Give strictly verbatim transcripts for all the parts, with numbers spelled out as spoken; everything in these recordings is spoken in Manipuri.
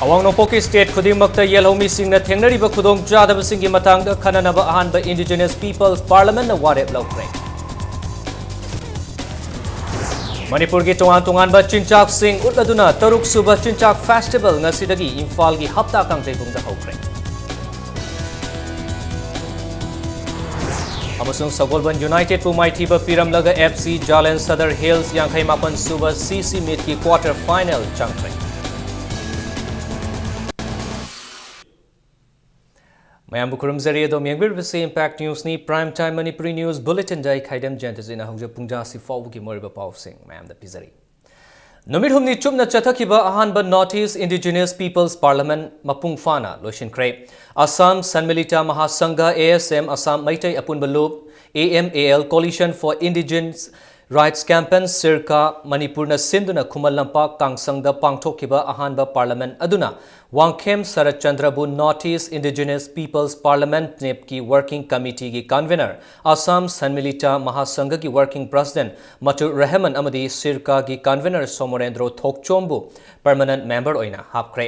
ꯑꯋꯥꯡ ꯅꯣꯡꯄꯣꯛꯀꯤ state ꯈꯨꯗꯤꯡꯃꯛꯇ ꯌꯦꯜꯍꯧꯃꯤꯁꯤꯡꯅ ꯊꯦꯡꯅꯔꯤꯕ ꯈꯨꯗꯣꯡꯆꯥꯗꯕꯁꯤꯡꯒꯤ ꯃꯇꯥꯡꯗ ꯈꯟꯅꯅꯕ ꯑꯍꯥꯟꯕ Indigenous People's Parliament ꯅ ꯋꯥꯔꯦꯞ ꯂꯧꯈ꯭ꯔꯦ꯫ ꯃꯅꯤꯄꯨꯔꯒꯤ ꯇꯣꯉꯥꯟ ꯇꯣꯉꯥꯟꯕ ꯆꯤꯟꯖꯥꯛꯁꯤꯡ ꯎꯠꯂꯗꯨꯅ ꯇꯔꯨꯛ ꯁꯨꯕ ꯆꯤꯟꯖꯥꯛ festival ꯉꯁꯤꯗꯒꯤ ꯏꯝꯐꯥꯜꯒꯤ ꯍꯞꯇꯥ ꯀꯥꯡꯖꯩꯕꯨꯡꯗ ꯍꯧꯈ꯭ꯔꯦ꯫ ꯑꯃꯁꯨꯡ ꯁꯒꯣꯜꯕꯟ United ꯄꯨ ꯃꯥꯏꯊꯤꯕ ꯄꯤꯔꯝꯂꯒ F C Jalandhar Sadar Hills ꯌꯥꯡꯈꯩ ꯃꯥꯄꯟ ꯁꯨꯕ C C meet ꯀꯤ quarter final ꯆꯪꯈ꯭ꯔꯦ꯫ ꯃꯌꯥꯝꯕꯨ ꯈꯨꯔꯨꯝꯖꯔꯤ꯫ ꯑꯗꯣꯝ ꯌꯦꯡꯕꯤꯔꯤꯕꯁꯤ Impact News ꯅꯤ꯫ Prime Time Manipuri News Bulletin ꯗ ꯑꯩ ꯈꯥꯏꯗꯝ ꯖꯌꯟꯇꯖꯤꯠꯅ ꯍꯧꯖꯤꯛ ꯄꯨꯡꯖꯥꯁꯤ ꯐꯥꯎꯕꯒꯤ ꯃꯔꯨꯑꯣꯏꯕ ꯄꯥꯎꯁꯤꯡ ꯃꯌꯥꯝꯗ ꯄꯤꯖꯔꯤ꯫ ꯅꯨꯃꯤꯠ ꯍꯨꯝꯅꯤ ꯆꯨꯞꯅ ꯆꯠꯊꯈꯤꯕ ꯑꯍꯥꯟꯕ North East Indigenous People's Parliament ꯃꯄꯨꯡ ꯐꯥꯅ ꯂꯣꯏꯁꯤꯟꯈ꯭ꯔꯦ꯫ Assam Sanmilita Mahasangha, A S M, Assam Meitei Apunba Lup, A M A L, Coalition for Indigenous Rights Campaign, SIRCA, ꯃꯅꯤꯄꯨꯔꯅ ꯁꯤꯟꯗꯨꯅ ꯈꯨꯃꯟ ꯂꯝꯄꯥꯛ ꯀꯥꯡꯁꯪꯗ ꯄꯥꯡꯊꯣꯛꯈꯤꯕ ꯑꯍꯥꯟꯕ parliament ꯑꯗꯨꯅ Wangkhem ꯁꯔꯠꯆꯟꯗ꯭ꯔꯕꯨ North East Indigenous People's Parliament, NEP ꯀꯤ working committee ꯒꯤ convener, Assam Sanmilita Mahasangha ꯒꯤ working president ꯃꯇꯨꯔ ꯔꯍꯃꯟ ꯑꯃꯗꯤ SIRCA ꯒꯤ convener ꯁꯣꯃꯣꯔꯦꯟꯗ꯭ꯔꯣ ꯊꯣꯛꯆꯣꯝꯕꯨ permanent member ꯑꯣꯏꯅ ꯍꯥꯞꯈ꯭ꯔꯦ꯫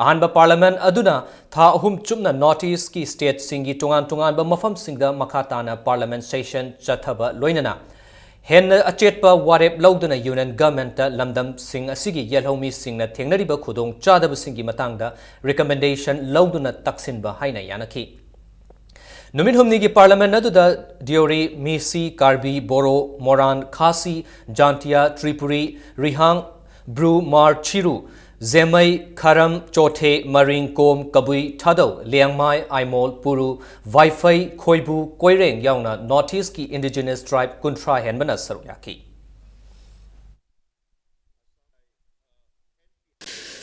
ꯑꯍꯥꯟꯕ parliament ꯑꯗꯨꯅ ꯊꯥ ꯑꯍꯨꯝ ꯆꯨꯞꯅ North East ꯀꯤ state ꯁꯤꯡꯒꯤ ꯇꯣꯉꯥꯟ ꯇꯣꯉꯥꯟꯕ ꯃꯐꯝꯁꯤꯡꯗ ꯃꯈꯥ ꯇꯥꯅ parliament session ꯆꯠꯊꯕ ꯂꯣꯏꯅꯅ ꯍꯦꯟꯅ ꯑꯆꯦꯠꯄ ꯋꯥꯔꯦꯞ ꯂꯧꯗꯨꯅ union government ꯇ ꯂꯝꯗꯝꯁꯤꯡ ꯑꯁꯤꯒꯤ ꯌꯦꯜꯍꯧꯃꯤꯁꯤꯡꯅ ꯊꯦꯡꯅꯔꯤꯕ ꯈꯨꯗꯣꯡꯆꯥꯗꯕꯁꯤꯡꯒꯤ ꯃꯇꯥꯡꯗ recommendation ꯂꯧꯗꯨꯅ ꯇꯛꯁꯤꯟꯕ ꯍꯥꯏꯅ ꯌꯥꯅꯈꯤ꯫ ꯅꯨꯃꯤꯠ ꯍꯨꯝꯅꯤꯒꯤ parliament ꯑꯗꯨꯗ ꯗꯤꯑꯣꯔꯤ, ꯃꯤꯁꯤ, ꯀꯥꯔꯕꯤ, ꯕꯣꯔꯣ, ꯃꯣꯔꯥꯟ, ꯈꯥꯁꯤ, ꯖꯥꯟꯇꯤꯌꯥ, ꯇ꯭ꯔꯤꯄꯨꯔꯤ, ꯔꯤꯍꯥꯡ, ꯕ꯭ꯔꯨ, ꯃꯥꯔ, ꯆꯤꯔꯨ, ꯖꯦꯃꯩ, ꯈꯔꯝ, ꯆꯣꯊꯦ, ꯃꯔꯤꯡ, ꯀꯣꯝ, ꯀꯕꯨꯏ, ꯊꯥꯗꯧ, ꯂꯤꯌꯥꯡꯃꯥꯏ, ꯑꯥꯏꯃꯣꯜ, ꯄꯨꯔꯨ, ꯋꯥꯏꯐꯩ, ꯈꯣꯏꯕꯨ, ꯀꯣꯏꯔꯦꯡ ꯌꯥꯎꯅ North East ꯀꯤ indigenous tribe ꯀꯨꯟꯊ꯭ꯔꯥ ꯍꯦꯟꯕꯅ ꯁꯔꯨꯛ ꯌꯥꯈꯤ꯫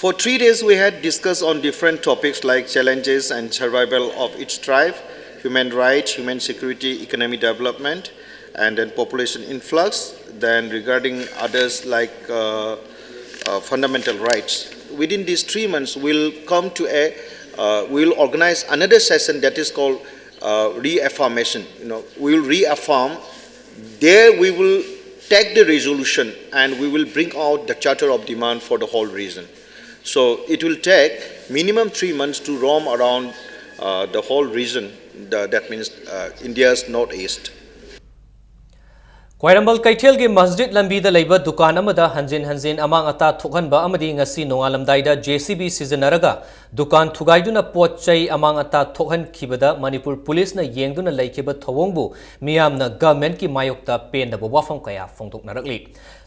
For three days, we had discussed on different topics like challenges and survival of each tribe, human rights, human security, economic development, and then population influx, then regarding others like uh, uh, fundamental rights. Within these three months, we'll come to a, uh, we'll organize another session that is called uh, reaffirmation. You know, we will reaffirm. There we will take the resolution and we will bring out the charter of demand for the whole region. So it will take minimum three months to roam around uh, the whole region, the, that means uh, India's northeast. ꯈ꯭ꯋꯥꯏꯔꯝꯕꯟ ꯀꯩꯊꯦꯜꯒꯤ ꯃꯁꯖꯤꯗ ꯂꯝꯕꯤꯗ ꯂꯩꯕ ꯗꯨꯀꯥꯟ ꯑꯃꯗ ꯍꯟꯖꯤꯟ ꯍꯟꯖꯤꯟ ꯑꯃꯥꯡ ꯑꯇꯥ ꯊꯣꯛꯍꯟꯕ ꯑꯃꯗꯤ ꯉꯁꯤ ꯅꯣꯡꯉꯥꯜꯂꯝꯗꯥꯏꯗ JCB ꯁꯤꯖꯤꯟꯅꯔꯒ ꯗꯨꯀꯥꯟ ꯊꯨꯒꯥꯏꯗꯨꯅ ꯄꯣꯠ ꯆꯩ ꯑꯃꯥꯡ ꯑꯇꯥ ꯊꯣꯛꯍꯟꯈꯤꯕꯗ ꯃꯅꯤꯄꯨꯔ ꯄꯨꯂꯤꯁꯅ ꯌꯦꯡꯗꯨꯅ ꯂꯩꯈꯤꯕ ꯊꯧꯑꯣꯡꯕꯨ ꯃꯤꯌꯥꯝꯅ ꯒꯚꯔꯟꯃꯦꯟꯠꯀꯤ ꯃꯥꯌꯣꯛꯇ ꯄꯦꯟꯗꯕ ꯋꯥꯐꯝ ꯀꯌꯥ ꯐꯣꯡꯗꯣꯛꯅꯔꯛꯂꯤ꯫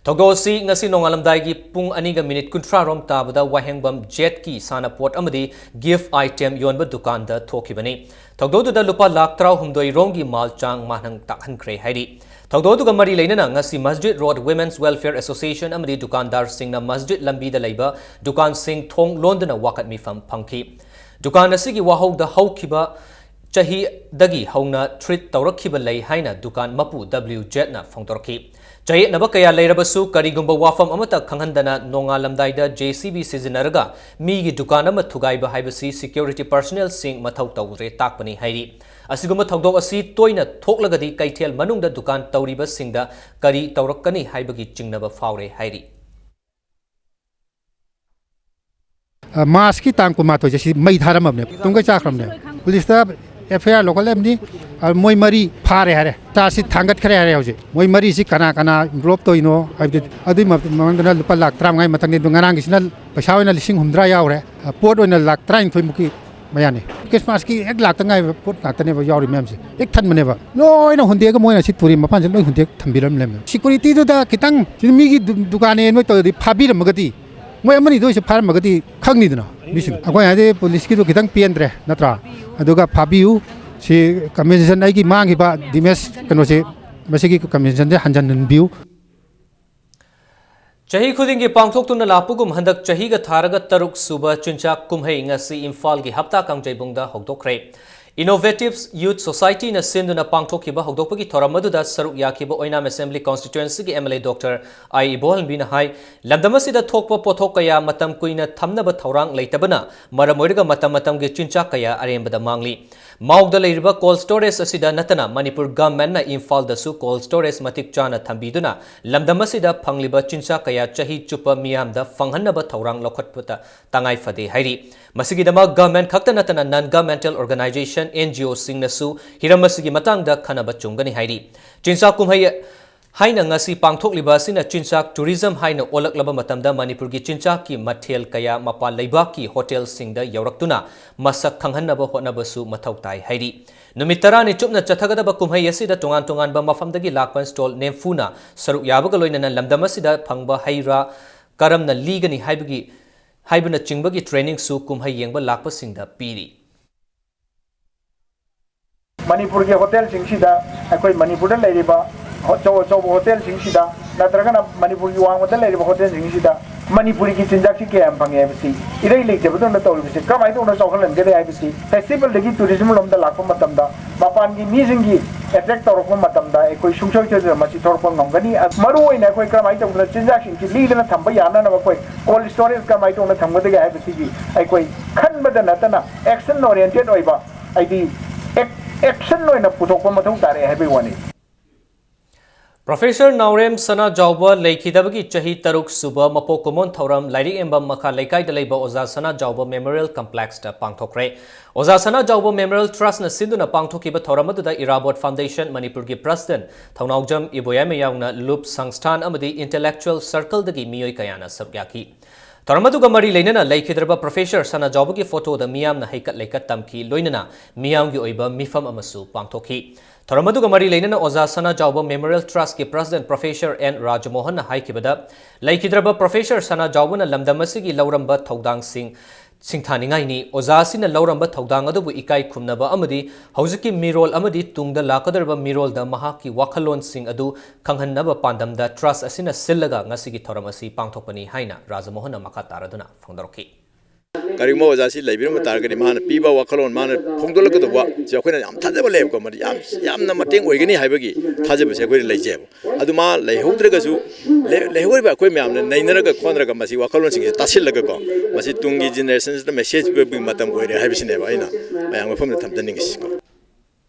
ꯊꯧꯗꯣꯛ ꯑꯁꯤ ꯉꯁꯤ ꯅꯣꯡꯉꯥꯜꯂꯝꯗꯥꯏꯒꯤ ꯄꯨꯡ ꯑꯅꯤꯒ ꯃꯤꯅꯤꯠ ꯀꯨꯟꯊ꯭ꯔꯥ ꯔꯣꯝ ꯇꯥꯕꯗ ꯋꯥꯍꯦꯡꯕꯝ ꯖꯦꯠꯀꯤ ꯁꯥꯟꯅꯄꯣꯠ ꯑꯃꯗꯤ ꯒꯤꯐ ꯑꯥꯏꯇꯦꯝ ꯌꯣꯟꯕ ꯗꯨꯀꯥꯟꯗ ꯊꯣꯛꯈꯤꯕꯅꯤ꯫ ꯊꯧꯗꯣꯛꯇꯨꯗ ꯂꯨꯄꯥ ꯂꯥꯈ ꯇꯔꯥꯍꯨꯝꯗꯣꯏ ꯔꯣꯝꯒꯤ ꯃꯥꯜ ꯆꯥꯡ ꯃꯥꯡꯍꯟ ꯇꯥꯛꯍꯟꯈ꯭ꯔꯦ ꯍꯥꯏꯔꯤ꯫ ꯊꯧꯗꯣꯛꯇꯨꯒ ꯃꯔꯤ ꯂꯩꯅꯅ ꯉꯁꯤ masjid road Women's Welfare Association ꯑꯃꯗꯤ ꯗꯨꯀꯥꯟꯗꯥꯔꯁꯤꯡꯅ ꯃꯁꯖꯤꯗ ꯂꯝꯕꯤꯗ ꯂꯩꯕ ꯗꯨꯀꯥꯟꯁꯤꯡ ꯊꯣꯡ ꯂꯣꯟꯗꯨꯅ ꯋꯥꯀꯠ ꯃꯤꯐꯝ ꯐꯝꯈꯤ꯫ ꯗꯨꯀꯥꯟ ꯑꯁꯤꯒꯤ ꯋꯥꯍꯧꯗ ꯍꯧꯈꯤꯕ ꯆꯍꯤꯗꯒꯤ ꯍꯧꯅ ꯇ꯭ꯔꯤꯠ ꯇꯧꯔꯛꯈꯤꯕ ꯂꯩ ꯍꯥꯏꯅ ꯗꯨꯀꯥꯟ ꯃꯄꯨ ꯗꯕ꯭ꯂꯤꯎ ꯖꯦꯠꯅ ꯐꯣꯡꯗꯣꯔꯛꯈꯤ꯫ ꯆꯌꯦꯠꯅꯕ ꯀꯌꯥ ꯂꯩꯔꯕꯁꯨ ꯀꯔꯤꯒꯨꯝꯕ ꯋꯥꯐꯝ ꯑꯃꯠꯇ ꯈꯪꯍꯟꯗꯅ ꯅꯣꯡꯉꯥꯜꯂꯝꯗꯥꯏꯗ JCB ꯁꯤꯖꯤꯟꯅꯔꯒ ꯃꯤꯒꯤ ꯗꯨꯀꯥꯟ ꯑꯃ ꯊꯨꯒꯥꯏꯕ ꯍꯥꯏꯕꯁꯤ ꯁꯦꯀ꯭ꯌꯨꯔꯤꯇꯤ ꯄꯔꯁꯅꯦꯜꯁꯤꯡ ꯃꯊꯧ ꯇꯧꯗ꯭ꯔꯦ ꯇꯥꯛꯄꯅꯤ ꯍꯥꯏꯔꯤ꯫ ꯑꯁꯤꯒꯨꯝꯕ ꯊꯧꯗꯣꯛ ꯑꯁꯤ ꯇꯣꯏꯅ ꯊꯣꯛꯂꯒꯗꯤ ꯀꯩꯊꯦꯜ ꯃꯅꯨꯡꯗ ꯗꯨꯀꯥꯟ ꯇꯧꯔꯤꯕꯁꯤꯡꯗ ꯀꯔꯤ ꯇꯧꯔꯛꯀꯅꯤ ꯍꯥꯏꯕꯒꯤ ꯆꯤꯡꯅꯕ ꯐꯥꯎꯔꯦ ꯍꯥꯏꯔꯤ꯫ ꯑ, ꯃꯥꯔꯆꯀꯤ ꯇꯥꯡ ꯀꯨꯟꯃꯥꯊꯣꯏꯁꯦ ꯁꯤ ꯃꯩ ꯊꯥꯔꯝꯃꯕꯅꯦ, ꯇꯨꯡꯒꯩ ꯆꯥꯈ꯭ꯔꯕꯅꯦ꯫ ꯄꯨꯂꯤꯁꯇ FIR ꯂꯧꯈꯠꯂꯕꯅꯤ꯫ ꯑ, ꯃꯣꯏ ꯃꯔꯤ ꯐꯥꯔꯦ ꯍꯥꯏꯔꯦ, ꯆꯥꯔꯖꯁꯤ ꯊꯥꯡꯒꯠꯈ꯭ꯔꯦ ꯍꯥꯏꯔꯦ꯫ ꯍꯧꯖꯤꯛ ꯃꯣꯏ ꯃꯔꯤꯁꯤ ꯀꯅꯥ ꯀꯅꯥ ꯏꯟꯚꯣꯜꯕ ꯇꯧꯔꯤꯅꯣ ꯍꯥꯏꯕꯗꯤ ꯑꯗꯨꯒꯤ ꯃ-, ꯃꯃꯥꯡꯗꯅ ꯂꯨꯄꯥ ꯂꯥꯈ ꯇꯔꯥꯃꯉꯥꯒꯤ ꯃꯊꯪꯅꯤ, ꯑꯗꯨ ꯉꯔꯥꯡꯒꯤꯁꯤꯅ ꯄꯩꯁꯥ ꯑꯣꯏꯅ ꯂꯤꯁꯤꯡ ꯍꯨꯝꯗ꯭ꯔꯥ ꯌꯥꯎꯔꯦ꯫ ꯑ, ꯄꯣꯠ ꯑꯣꯏꯅ ꯂꯥꯈ ꯇꯔꯥꯅꯤꯊꯣꯏꯃꯨꯛꯀꯤ ꯃꯌꯥꯅꯤ꯫ ꯈ꯭ꯔꯤꯁꯃꯥꯁꯀꯤ ꯍꯦꯛ ꯂꯥꯛꯇ ꯉꯥꯏꯕ ꯄꯣꯠ ꯉꯥꯛꯇꯅꯦꯕ ꯌꯥꯎꯔꯤ ꯃꯌꯥꯝꯁꯦ, ꯍꯦꯛ ꯊꯟꯕꯅꯦꯕ꯫ ꯂꯣꯏꯅ ꯍꯨꯟꯗꯦꯛꯑꯒ ꯃꯣꯏꯅ ꯁꯤ ꯇꯨꯔꯦꯜ ꯃꯄꯥꯟꯁꯦ ꯂꯣꯏ ꯍꯨꯟꯗꯦꯛ ꯊꯝꯕꯤꯔꯝꯂꯦꯕ꯫ ꯁꯦꯀ꯭ꯌꯨꯔꯤꯇꯤꯗꯨꯗ ꯈꯤꯇꯪ ꯁꯤ ꯃꯤꯒꯤ ꯗꯨ-, ꯗꯨꯀꯥꯟꯅꯦ ꯅꯣꯏ ꯇꯧꯔꯗꯤ ꯐꯥꯕꯤꯔꯝꯃꯒꯗꯤ, ꯃꯣꯏ ꯑꯃꯅꯤꯗ ꯑꯣꯏꯁꯨ ꯐꯥꯔꯝꯃꯒꯗꯤ ꯈꯪꯅꯤꯗꯅ ꯃꯤꯁꯤꯡ꯫ ꯑꯩꯈꯣꯏ ꯍꯥꯏꯗꯤ ꯄꯨꯂꯤꯁꯀꯤꯗꯣ ꯈꯤꯇꯪ ꯄꯦꯟꯗ꯭ꯔꯦ ꯅꯠꯇ꯭ꯔꯥ? ꯑꯗꯨꯒ ꯐꯥꯕꯤꯌꯨ꯫ ꯁꯤ ꯀꯝꯄꯦꯟꯁꯦꯁꯟ, ꯑꯩꯒꯤ ꯃꯥꯡꯈꯤꯕ ꯗꯦꯃꯦꯖ ꯀꯩꯅꯣꯁꯦ, ꯃꯁꯤꯒꯤ ꯀꯝꯄꯦꯟꯁꯦꯁꯟꯁꯦ ꯍꯟꯖꯤꯟꯍꯟꯕꯤꯌꯨ꯫ ꯆꯍꯤ ꯈꯨꯗꯤꯡꯒꯤ ꯄꯥꯡꯊꯣꯛꯇꯨꯅ ꯂꯥꯛꯄꯒꯨꯝ ꯍꯟꯗꯛ ꯆꯍꯤꯒ ꯊꯥꯔꯒ ꯇꯔꯨꯛ ꯁꯨꯕ ꯆꯤꯟꯖꯥꯛ ꯀꯨꯝꯍꯩ ꯉꯁꯤ ꯏꯝꯐꯥꯜꯒꯤ ꯍꯞꯇꯥ ꯀꯥꯡꯖꯩꯕꯨꯡꯗ ꯍꯧꯗꯣꯛꯈ꯭ꯔꯦ꯫ Innovative Youth Society-ꯅ ꯁꯤꯟꯗꯨꯅ ꯄꯥꯡꯊꯣꯛꯈꯤꯕ ꯍꯧꯗꯣꯛꯄꯒꯤ ꯊꯧꯔꯝ ꯑꯗꯨꯗ ꯁꯔꯨꯛ ꯌꯥꯈꯤꯕ ꯑꯣꯏꯅꯥꯝ Assembly Constituency-ꯒꯤ M L A Doctor I ꯏꯕꯣꯍꯟꯕꯤꯅ ꯍꯥꯏ, ꯂꯝꯗꯝ ꯑꯁꯤꯗ ꯊꯣꯛꯄ ꯄꯣꯠꯊꯣꯛ ꯀꯌꯥ ꯃꯇꯝ ꯀꯨꯏꯅ ꯊꯝꯅꯕ ꯊꯧꯔꯥꯡ ꯂꯩꯇꯕꯅ ꯃꯔꯝ ꯑꯣꯏꯔꯒ ꯃꯇꯝ ꯃꯇꯝꯒꯤ ꯆꯤꯟꯖꯥꯛ ꯀꯌꯥ ꯑꯔꯦꯝꯕꯗ ꯃꯥꯡꯂꯤ꯫ ꯃꯥꯎꯗ ꯂꯩꯔꯤꯕ cold storage ꯑꯁꯤꯗ ꯅꯠꯇꯅ ꯃꯅꯤꯄꯨꯔ government-ꯅ ꯏꯝꯐꯥꯜꯗꯁꯨ cold storage ꯃꯇꯤꯛ ꯆꯥꯅ ꯊꯝꯕꯤꯗꯨꯅ ꯂꯝꯗꯝ ꯑꯁꯤꯗ ꯐꯪꯂꯤꯕ ꯆꯤꯟꯖꯥꯛ ꯀꯌꯥ ꯆꯍꯤ ꯆꯨꯞꯄ ꯃꯤꯌꯥꯝꯗ ꯐꯪꯍꯟꯅꯕ ꯊꯧꯔꯥꯡ ꯂꯧꯈꯠꯄꯗ ꯇꯉꯥꯏ ꯐꯗꯦ ꯍꯥꯏꯔꯤ꯫ ꯃꯁꯤꯒꯤꯗꯃꯛ government ꯈꯛꯇ ꯅꯠꯇꯅ non governmental organization, N G O-ꯁꯤꯡꯅꯁꯨ ꯍꯤꯔꯝ ꯑꯁꯤꯒꯤ ꯃꯇꯥꯡꯗ ꯈꯟꯅꯕ ꯆꯨꯝꯒꯅꯤ ꯍꯥꯏꯔꯤ꯫ ꯆꯤꯟꯖꯥꯛ ꯀꯨꯝꯍꯩ ꯍꯥꯏꯅ ꯉꯁꯤ ꯄꯥꯡꯊꯣꯛꯂꯤꯕ ꯑꯁꯤꯅ ꯆꯤꯟꯖꯥꯛ tourism ꯍꯥꯏꯅ ꯑꯣꯜꯂꯛꯂꯕ ꯃꯇꯝꯗ ꯃꯅꯤꯄꯨꯔꯒꯤ ꯆꯤꯟꯖꯥꯛꯀꯤ ꯃꯊꯦꯜ ꯀꯌꯥ ꯃꯄꯥꯟ ꯂꯩꯕꯥꯛꯀꯤ hotel-ꯁꯤꯡꯗ ꯌꯧꯔꯛꯇꯨꯅ ꯃꯁꯛ ꯈꯪꯍꯟꯅꯕ ꯍꯣꯠꯅꯕꯁꯨ ꯃꯊꯧ ꯇꯥꯏ ꯍꯥꯏꯔꯤ꯫ ꯅꯨꯃꯤꯠ ꯇꯔꯥꯅꯤ ꯆꯨꯞꯅ ꯆꯠꯊꯒꯗꯕ ꯀꯨꯝꯍꯩ ꯑꯁꯤꯗ ꯇꯣꯉꯥꯟ ꯇꯣꯉꯥꯟꯕ ꯃꯐꯝꯗꯒꯤ ꯂꯥꯛꯄ stall ꯅꯦꯝꯐꯨꯅ ꯁꯔꯨꯛ ꯌꯥꯕꯒ ꯂꯣꯏꯅꯅ ꯂꯝꯗꯝ ꯑꯁꯤꯗ ꯐꯪꯕ ꯍꯩ ꯔꯥ ꯀꯔꯝꯅ ꯂꯤꯒꯅꯤ ꯍꯥꯏꯕꯒꯤ, ꯍꯥꯏꯕꯅꯆꯤꯡꯕꯒꯤ training-ꯁꯨ ꯀꯨꯝꯍꯩ ꯌꯦꯡꯕ ꯂꯥꯛꯄꯁꯤꯡꯗ ꯄꯤꯔꯤ꯫ ꯃꯅꯤꯄꯨꯔꯒꯤ hotel-ꯁꯤꯡꯁꯤꯗ, ꯑꯩꯈꯣꯏ ꯃꯅꯤꯄꯨꯔꯗ ꯂꯩꯔꯤꯕ ꯑꯆꯧ ꯑꯆꯧꯕ hotel-ꯁꯤꯡꯁꯤꯗ, ꯅꯠꯇ꯭ꯔꯒꯅ ꯃꯅꯤꯄꯨꯔꯒꯤ ꯋꯥꯡꯃꯗ ꯂꯩꯔꯤꯕ hotel-ꯁꯤꯡꯁꯤꯗ ꯃꯅꯤꯄꯨꯔꯤꯒꯤ ꯆꯤꯟꯖꯥꯛꯁꯤ ꯀꯌꯥꯝ ꯐꯪꯉꯦ ꯍꯥꯏꯕꯁꯤ ꯏꯔꯩ ꯂꯩꯇꯕꯗꯧꯅ ꯇꯧꯔꯤꯕꯁꯤ ꯀꯔꯝꯍꯥꯏꯅ ꯇꯧꯅ ꯆꯥꯎꯈꯠꯍꯟꯒꯅꯤ ꯍꯥꯏꯕꯁꯤ, festival-ꯗꯒꯤ tourism ꯂꯣꯝꯗ ꯂꯥꯛꯄ ꯃꯇꯝꯗ ꯃꯄꯥꯟꯒꯤ ꯃꯤꯁꯤꯡꯒꯤ attract ꯇꯧꯔꯛꯄ ꯃꯇꯝꯗ ꯑꯩꯈꯣꯏ ꯁꯨꯡꯁꯣꯏ ꯁꯣꯏꯗꯅ ꯃꯁꯤ ꯊꯣꯔꯛꯄ ꯉꯝꯒꯅꯤ꯫ ꯃꯔꯨꯑꯣꯏꯅ ꯑꯩꯈꯣꯏ ꯀꯔꯝꯍꯥꯏꯅ ꯇꯧꯗꯅ ꯆꯤꯟꯖꯥꯛꯁꯤꯡꯁꯤ ꯂꯤꯗꯅ ꯊꯝꯕ ꯌꯥꯅꯅꯕ ꯑꯩꯈꯣꯏ cold storage ꯀꯔꯝꯍꯥꯏꯅ ꯇꯧꯅ ꯊꯝꯒꯗꯒꯦ ꯍꯥꯏꯕꯁꯤꯒꯤ ꯑꯩꯈꯣꯏ ꯈꯟꯕꯗ ꯅꯠꯇꯅ action oriented ꯑꯣꯏꯕ, ꯍꯥꯏꯗꯤ action ꯑꯣꯏꯅ ꯄꯨꯊꯣꯛꯄ ꯃꯊꯧ ꯇꯥꯔꯛꯑꯦ ꯍꯥꯏꯕꯒꯤ ꯋꯥꯅꯤ꯫ Professor ꯅꯥꯎꯔꯦꯝ ꯁꯅꯥꯖꯥꯎꯕ ꯂꯩꯈꯤꯗꯕꯒꯤ ꯆꯍꯤ ꯇꯔꯨꯛ ꯁꯨꯕ ꯃꯄꯣꯛ ꯀꯨꯝꯑꯣꯟ ꯊꯧꯔꯝ ꯂꯥꯏꯔꯤꯛ ꯌꯦꯡꯐꯝ ꯃꯈꯥ ꯂꯩꯀꯥꯏꯗ ꯂꯩꯕ ꯑꯣꯖꯥ ꯁꯅꯥꯖꯥꯎꯕ Memorial Complex-ꯇ ꯄꯥꯡꯊꯣꯛꯈ꯭ꯔꯦ꯫ ꯑꯣꯖꯥ ꯁꯅꯥꯖꯥꯎꯕ Memorial Trust-ꯅ ꯁꯤꯟꯗꯨꯅ ꯄꯥꯡꯊꯣꯛꯈꯤꯕ ꯊꯧꯔꯝ ꯑꯗꯨꯗ ꯏꯔꯥꯕꯣꯠ Foundation ꯃꯅꯤꯄꯨꯔꯒꯤ President ꯊꯧꯅꯥꯎꯖꯝ ꯏꯕꯣꯌꯥꯏꯃ ꯌꯥꯎꯅ ꯂꯨꯞ ꯁꯪꯁꯊꯥꯟ ꯑꯃꯗꯤ intellectual circle-ꯗꯒꯤ ꯃꯤꯑꯣꯏ ꯀꯌꯥꯅ ꯁꯔꯨꯛ ꯌꯥꯈꯤ꯫ ꯊꯧꯔꯝ ꯑꯗꯨꯒ ꯃꯔꯤ ꯂꯩꯅꯅ ꯂꯩꯈꯤꯗ꯭ꯔꯕ Professor ꯁꯅꯥꯖꯥꯎꯕꯒꯤ photo-ꯗ ꯃꯤꯌꯥꯝꯅ ꯍꯩꯀꯠ ꯂꯩꯀꯠ ꯇꯝꯈꯤ, ꯂꯣꯏꯅꯅ ꯃꯤꯌꯥꯝꯒꯤ ꯑꯣꯏꯕ ꯃꯤꯐꯝ ꯑꯃꯁꯨ ꯄꯥꯡꯊꯣꯛꯈꯤ꯫ ꯊꯧꯔꯝ ꯑꯗꯨꯒ ꯃꯔꯤ ꯂꯩꯅꯅ ꯑꯣꯖꯥ ꯁꯅꯥꯖꯥꯎꯕ Memorial Trust-ꯀꯤ President Professor ꯑꯦꯟ ꯔꯥꯖꯃꯣꯍꯟꯅ ꯍꯥꯏꯈꯤꯕꯗ, ꯂꯩꯈꯤꯗ꯭ꯔꯕ Professor ꯁꯅꯥꯖꯥꯎꯕꯅ ꯂꯝꯗꯝ ꯑꯁꯤꯒꯤ ꯂꯧꯔꯝꯕ ꯊꯧꯗꯥꯡꯁꯤꯡ ꯁꯤꯡꯊꯥꯅꯤꯡꯉꯥꯏꯅꯤ꯫ ꯑꯣꯖꯥ ꯑꯁꯤꯅ ꯂꯧꯔꯝꯕ ꯊꯧꯗꯥꯡ ꯑꯗꯨꯕꯨ ꯏꯀꯥꯏ ꯈꯨꯝꯅꯕ ꯑꯃꯗꯤ ꯍꯧꯖꯤꯛꯀꯤ ꯃꯤꯔꯣꯜ ꯑꯃꯗꯤ ꯇꯨꯡꯗ ꯂꯥꯛꯀꯗꯧꯔꯤꯕ ꯃꯤꯔꯣꯜꯗ ꯃꯍꯥꯛꯀꯤ ꯋꯥꯈꯜꯂꯣꯟꯁꯤꯡ ꯑꯗꯨ ꯈꯪꯍꯟꯅꯕ ꯄꯥꯟꯗꯝꯗ Trust ꯑꯁꯤꯅ ꯁꯤꯜꯂꯒ ꯉꯁꯤꯒꯤ ꯊꯧꯔꯝ ꯑꯁꯤ ꯄꯥꯡꯊꯣꯛꯄꯅꯤ ꯍꯥꯏꯅ ꯔꯥꯖꯃꯣꯍꯟꯅ ꯃꯈꯥ ꯇꯥꯔꯗꯨꯅ ꯐꯣꯡꯗꯣꯔꯛꯈꯤ꯫ ꯀꯔꯤꯒꯨꯝꯕ ꯑꯣꯖꯥꯁꯤ ꯂꯩꯕꯤꯔꯝꯕ ꯇꯥꯔꯒꯗꯤ ꯃꯥꯅ ꯄꯤꯕ ꯋꯥꯈꯜꯂꯣꯟ, ꯃꯥꯅ ꯐꯣꯡꯗꯣꯛꯂꯛꯀꯗꯧꯕ ꯁꯤ ꯑꯩꯈꯣꯏꯅ ꯌꯥꯝ ꯊꯥꯖꯕ ꯂꯩꯌꯦꯕꯀꯣ꯫ ꯃꯗꯨ ꯌꯥꯝ, ꯌꯥꯝꯅ ꯃꯇꯦꯡ ꯑꯣꯏꯒꯅꯤ ꯍꯥꯏꯕꯒꯤ ꯊꯥꯖꯕꯁꯦ ꯑꯩꯈꯣꯏꯗ ꯂꯩꯖꯩꯕ꯫ ꯑꯗꯨ ꯃꯥ ꯂꯩꯍꯧꯗ꯭ꯔꯒꯁꯨ, ꯂꯩ-, ꯂꯩꯍꯧꯔꯤꯕ ꯑꯩꯈꯣꯏ ꯃꯌꯥꯝꯅ ꯅꯩꯅꯔꯒ ꯈꯣꯠꯅꯔꯒ ꯃꯁꯤ ꯋꯥꯈꯜꯂꯣꯟꯁꯤꯡꯁꯦ ꯇꯥꯁꯤꯜꯂꯒꯀꯣ, ꯃꯁꯤ ꯇꯨꯡꯒꯤ ꯖꯦꯅꯦꯔꯦꯁꯟꯁꯤꯗ ꯃꯦꯁꯦꯖ ꯄꯤꯕꯒꯤ ꯃꯇꯝ ꯑꯣꯏꯔꯦ ꯍꯥꯏꯕꯁꯤꯅꯦꯕ ꯑꯩꯅ ꯃꯌꯥꯝꯒꯤ ꯃꯐꯝꯗ ꯊꯝꯖꯅꯤꯡꯉꯤꯁꯤꯀꯣ꯫